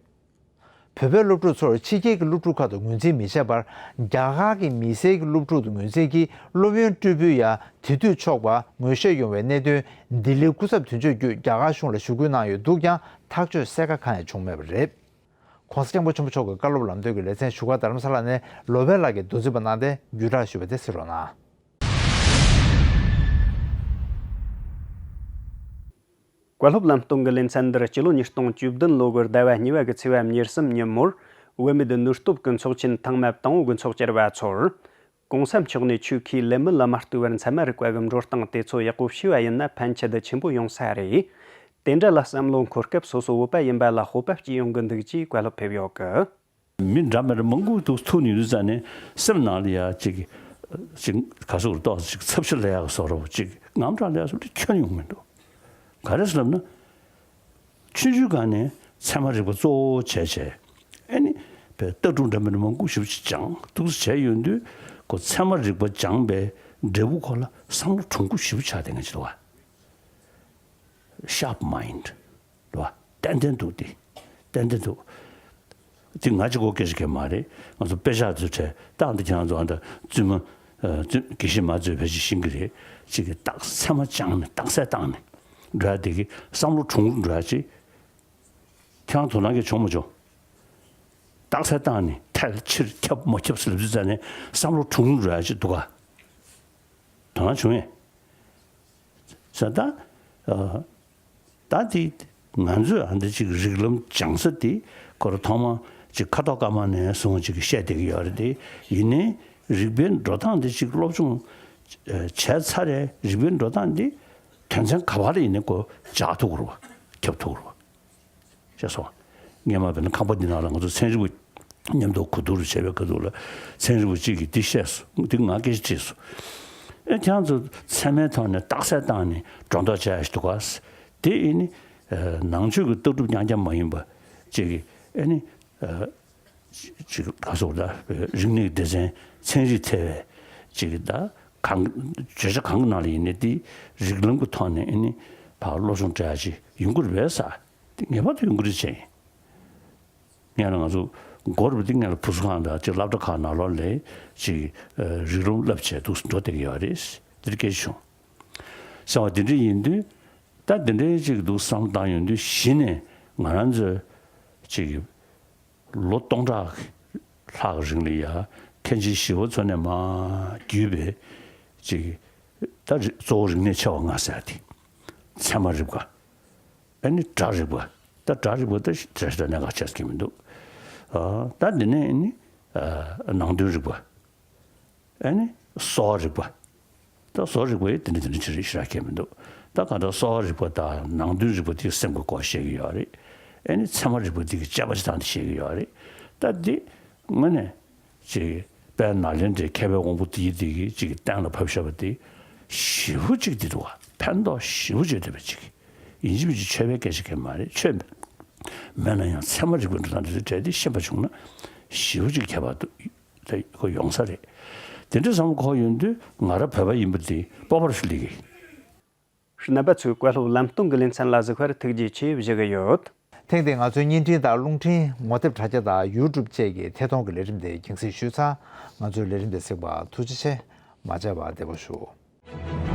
བོད་པའི་སློབ་ཕྲུག་ཚོར་ཕྱི་རྒྱལ་གྱི་སློབ་ཕྲུག་ཁག་ཏུ་ངོས་འཛིན་མི་བྱེད་པར། རྒྱ་གར་གྱི་མི་སེར་གྱི་སློབ་ཕྲུག་ཏུ་ངོས་འཛིན་གྱིས་སློབ་ཡོན་སྤྲོད་འབུལ་ཡ་དེ་དུས་ཆོག་པ་ངོས་བཞེས་ཡོང་བའི་གནད་དོན་ལྡི་ལིའི་སྐུ་ཚབ་དོན་གཅོད་བརྒྱུད་རྒྱ་གར་གཞུང་ལ་ཞུ་སྐུལ་གནང་ཡོད་འདུག་ཀྱང་། ཐག་གཅོད་གསལ་ཁ་གང་ཡང་བྱུང་མེད་པ་རེད། ྋགོང་ས་ྋསྐྱབས་མགོན་ཆེན་པོ་མཆོག་གི་བཀའ་སློབ་ལམ་སྟོན་གྱི་ལེ་ཚན་བཞུགས་སྒར་རྡ་རམ་ས་ལ་ནས་ལོ་པཎ་ལགས་ཀྱིས་མདོ་འཛིན་པ་གནང་སྟེ་བརྒྱུད་བསྒྲགས་ཞུས་པ་དེ་གཟིགས་རོགས་གནང་། བཀའ་སློབ་ལམ་སྟོན་གྱི་ལེ་ཚན་འདིར་སྤྱི་ལོ་ཉིས་སྟོང་བཅུ་བདུན་ལོ་གི་ཟླ་བ་གཉིས་པ་གི་ཚེས་པ་ཉེར་གསུམ་ཉིན་མོར། བུད་མེད་ནུས་སྟོབས་ཀྱི་ཚོགས་ཆེན་ཐེངས་མ་དང་པོ་གི་ཚོགས་བཅར་བ་ཚོར། གོང་ས་མཆོག་ནས་ཆོས་ཁས་ལེན་མི་ལ་མ་ལྟོས་པར་མཚན་མ་རིག་པ་གི་འགྲོ་སྟངས་དེ་ཚོ་ཡག་པོ་ཤེས་པ་ཡིན་ན་ཕན་ཆེད་དུ་ཆེན་པོ་ཡོང་ས་རེད། དེ་འདྲ་ལ་བསམ་བློ་འཁོར་སྐབས་སོ་སོ་བོད་པ་ཡིན་པ་ལ་སྤོབས་པ་སྐྱེ་ཡོང་གི་འདུག་ཅེས་བཀའ་སློབ་ཕེབས་ཡོད་གི། མི་འདྲ་མི་འདྲ་མང་པོ་འདུག་ཐུག་ནས་ཡོད་ཙང་ནས་སེམས་ནང་ལ་ཡ་ཅིག་ཅིག་ག་སོགས་ཏོག་ཅིག་ཚབ་ཤི་ལ་ཡག་སོགས་རོ་ཅིག་ངམ་དྲག་ལ་ཡག་སོགས་ཁྱོན་ཡོང་མི་འདུག་ག་རེ་ཟེར་ལབ་ན། ཆུང་ཆུང་སྒང་ནས་ཚད་མ་རིག་པ་གཙོ་བོ་བྱས་བྱས། ཨེ་ནི། བའི་ལྟ་གྲུབ་འདྲ་མི་འདྲ་མང་པོ་ཞིབ་ཅིག་སྦྱངས་འདུག་སེ་བྱས་ཡོང་དུས། ཁོ་ཚད་མ་རིག་པ་སྦྱངས་པའི་འབྲས་བུ་ཁོ་ལ་བསམ་བློ་གྲུང་པོ་ཞིབ་ཆགས་དེ་ང་ཅི་རེད་བ། Sharp mind རེད་བ། ཏན་ཏན་འདུག་དེ། ཏན་ཏན་འདུག་དེ་ང་གཅིག་པོ་སྐད་ཆ་གང་མ་རེད། ང་ཚོ་དཔེ་ཆ་ཚོའི་གྲས་བཏང་དེ་ཁྱེད་རང་ཚོ་ཨ་འདྲ་བཙུན་མ། བཙུན་དགེ་བཤེས་མ་ཚོས་ཕལ་ཆེར་ཤེས་ཀྱི་རེད། གཅིག་གིས་རྟགས་ཚད་མ་སྦྱངས་ནས་རྟགས་གསལ་བཏང་ནས་འགྲོ་ཡ་དེ་གི་བསམ་བློ་གྲུང་རུ་འགྲོ་ཡ་ཅིག་ཁྱེད་རང་དོ་སྣང་གིས་བྱུང་མ་བྱུང་། རྟགས་གསལ་བཏང་ནས་ཐལ་ཕྱིར་ཁྱབ་མ་ཁྱབ་ཟེར་ལབ་དུས་ཙ་ནས་བསམ་བློ་གྲུང་རུ་འགྲོ་ཡ་ཅིག་འདུག་ག་དོ་སྣང་བྱུང་ངས། ས་ད། ཨ། ད་དེ་ང་ཚོས་ཨ་འདི་ཅིག་རིགས་ལམ་སྦྱང་ས་དེ་ཁོ་ར་ཐོག་མ་ཅིག་ཁ་ཐོག་ཀ་མ་ནས་བཟུང་ཅིག་བཤད་བསྡད་ཀྱི་ཡོད་རེད་དེ། ཡིན་ནའི་རིག་པའི་འགྲོ་སྟངས་འདི་ཅིག་སློབ་སྦྱོང་བྱས་ཚར་རེད། རིག་པའི་འགྲོ་སྟངས་འདི་དོན་ཚན་ག་པར་ཡིན་ནའི་ཁོ་འཇགས་ཐུབ་ཀྱི་རེད་བ། ཁྱབ་ཐུབ་ཀྱི་རེད་བ། ཤེས་སོང་། སྔས་མ་བས་ན་ཁང་པ་འདི་ནང་ལ་ང་ཚོ་ཚན་རིག་པ་མཉམ་དུ་གོ་བསྡུར་བྱས་པའི་སྐབས་དུ་ལ་ཚན་རིག་པ་གཅིག་གིས་འདི་བཤད་སོང་། འདི་ང་སྐད་ཆ་དྲིས་སོང་། ཨེ་ཁྱེད་ཚོ་ཚད་མའི་ཐོག་ནས་རྟགས་གསལ་བཏང་ནས་སྒྲོ་འདོགས་བྱས་ཡ་ཞིག་འདུག་ག་དེ་ཨེ་ནི་ནང་ཆོས་ཀྱི་ལྟ་གྲུབ་རྐྱང་རྐྱང་མ་ཡིན་པ་གཅིག་གིས་ཨེ་ནི་ཅིག་ག་སོགས་ད་རིག་གནས་སྡེ་ཚན་ཚན་རིག་ཐེ་བའི་ཅིག་ད་གང་བརྗོད་བྱ་གང་གི་ནང་ལ་ཡིན་ནའི་དེ་རིགས་ལམ་གྱི་ཐོག་ནས་ཨེ་ནི་ཕར་སློབ་སྦྱོང་སྤྲད་ཡ་ཅིག་ཡོང་གི་རེད་པས། ངེས་པར་དུ་ཡོང་གི་རེད་བྱས་ཡིན། ངས་ལ་ང་ཚོ་མགོ་རུ་དེ་ངས་ལ་བུ་གསོ་ཁང་དང་ཅིག་སློབ་གྲྭ་ཁག་ནང་ལོགས་ལ་ཅིག་རིགས་ལམ་བསླབ་བྱས་འདུག་འགྲོ་བསྡད་ཀྱི་ཡོད་རེད། འདིར་སྐད་ཆ་བྱུང་། ཟེར་བ་འདི་འདྲ་ཡིན་དུས། ད་འདི་འདྲའི་ཅིག་འདུག་བསམ་བློ་བཏང་ཡོང་དུས་གཞི་ནས་ང་རང་ཚོས་ཅིག་ལོ་སྟོང་ཕྲག་ལྷག་རིང་ལ་ཡ་མཁན་ཆེན་ཞི་བ་འཚོ་ནས་མར་བརྒྱུད་པའི་ཅིག་ད་རི་གཙོ་བོ་རིག་གནས་ཆེ་བ་ལྔ་ཟེར་ཡ་དེ། ཚད་མ་རིག་པ། ཨ་ནི་སྒྲ་རིག་པ། ད་སྒྲ་རིག་པ་ད་ཞེ་དྲག་གནད་འགག་ཆགས་ཀྱི་མི་འདུག་ཨ། ད་འདི་ནས་ཨ་ནི་ཨ་ནང་དོན་རིག་པ། ཨ་ནི་གསོ་བ་རིག་པ། ད་གསོ་བ་རིག་པ་ཡི་དེ་འདྲ་དེ་འདྲ་ཅིག་རེད་ཞེ་དྲག་གལ་མི་འདུག་ད་གང་ལྟར་གསོ་བ་རིག་པ་དང་ནང་དོན་རིག་པ་དེ་སེམས་ཀྱི་སྐོར་བཤད་ཀྱི་ཡོད་རེད། ཨ་ནི་ཚད་མ་རིག་པ་དེ་གི་དཔྱད་པ་ཅིག་བཏང་སྟེ་བཤད་ཀྱི་ཡོད་རེད། ད་འདི་དངོས་གནས་ཅིག་དཔལ་ནཱ་ལེནྡྲའི་མཁས་པའི་དབང་པོ་དེ་ཡི་དེ་གི་ཅིག་གཏན་ལ་ཕབ་བཞག་པ་དེ་ཞེ་པོ་ཅིག་འདི་འདུག་བ། ཕན་ཐོགས་ཞེ་པོ་ཅིག་འདུག་པ་ཅིག་ཡིན་གཅིག་མིན་གཅིག་ཆོས་པའི་སྐད་ཆ་གང་མ་རེད། ཆོས་མེད་ན་ཡང་ཚད་མ་རིག་པའི་འགྲོ་སྟངས་དེ་ཚོ་བྲལ་ཏེ་ཤེས་པ་བྱུང་ན་ཞེ་པོ་ཅིག་ཁྱད་པར་འདུག་ད་ཁོ་ཡོང་ས་རེད། དེ་འདྲ་བསམ་བློ་འཁོར་ཡོང་དུས་ང་རང་བོད་པ་ཡིན་པ་དེ་སྤོབས་པ་རུ་སླེབས་ཀྱི། རྣམ་པ་ཚོས་བཀའ་སློབ་ལམ་སྟོན་གྱི་ལེ་ཚན་ལ་གཟིགས་པར་ཐུགས་རྗེ་ཆེ་ཞུ་གི་ཡོད། ཐེངས་འདིའི་ང་ཚོའི་བརྙན་འཕྲིན་དང་རླུང་འཕྲིན། ངོ་དེབ་དྲ་རྒྱ་དང་ཡུ་ཊུབ་བཅས་ཀྱི་ཐད་གཏོང་གི་ལས་རིམ་དེ་རྒྱང་སྲིང་ཞུས་ཚར། ང་ཚོའི་ལས་རིམ་དེ་གཟིགས་པར་ཐུགས་རྗེ་ཆེ། མ་བརྗེད་པར་བདེ་པོ་བཞུགས།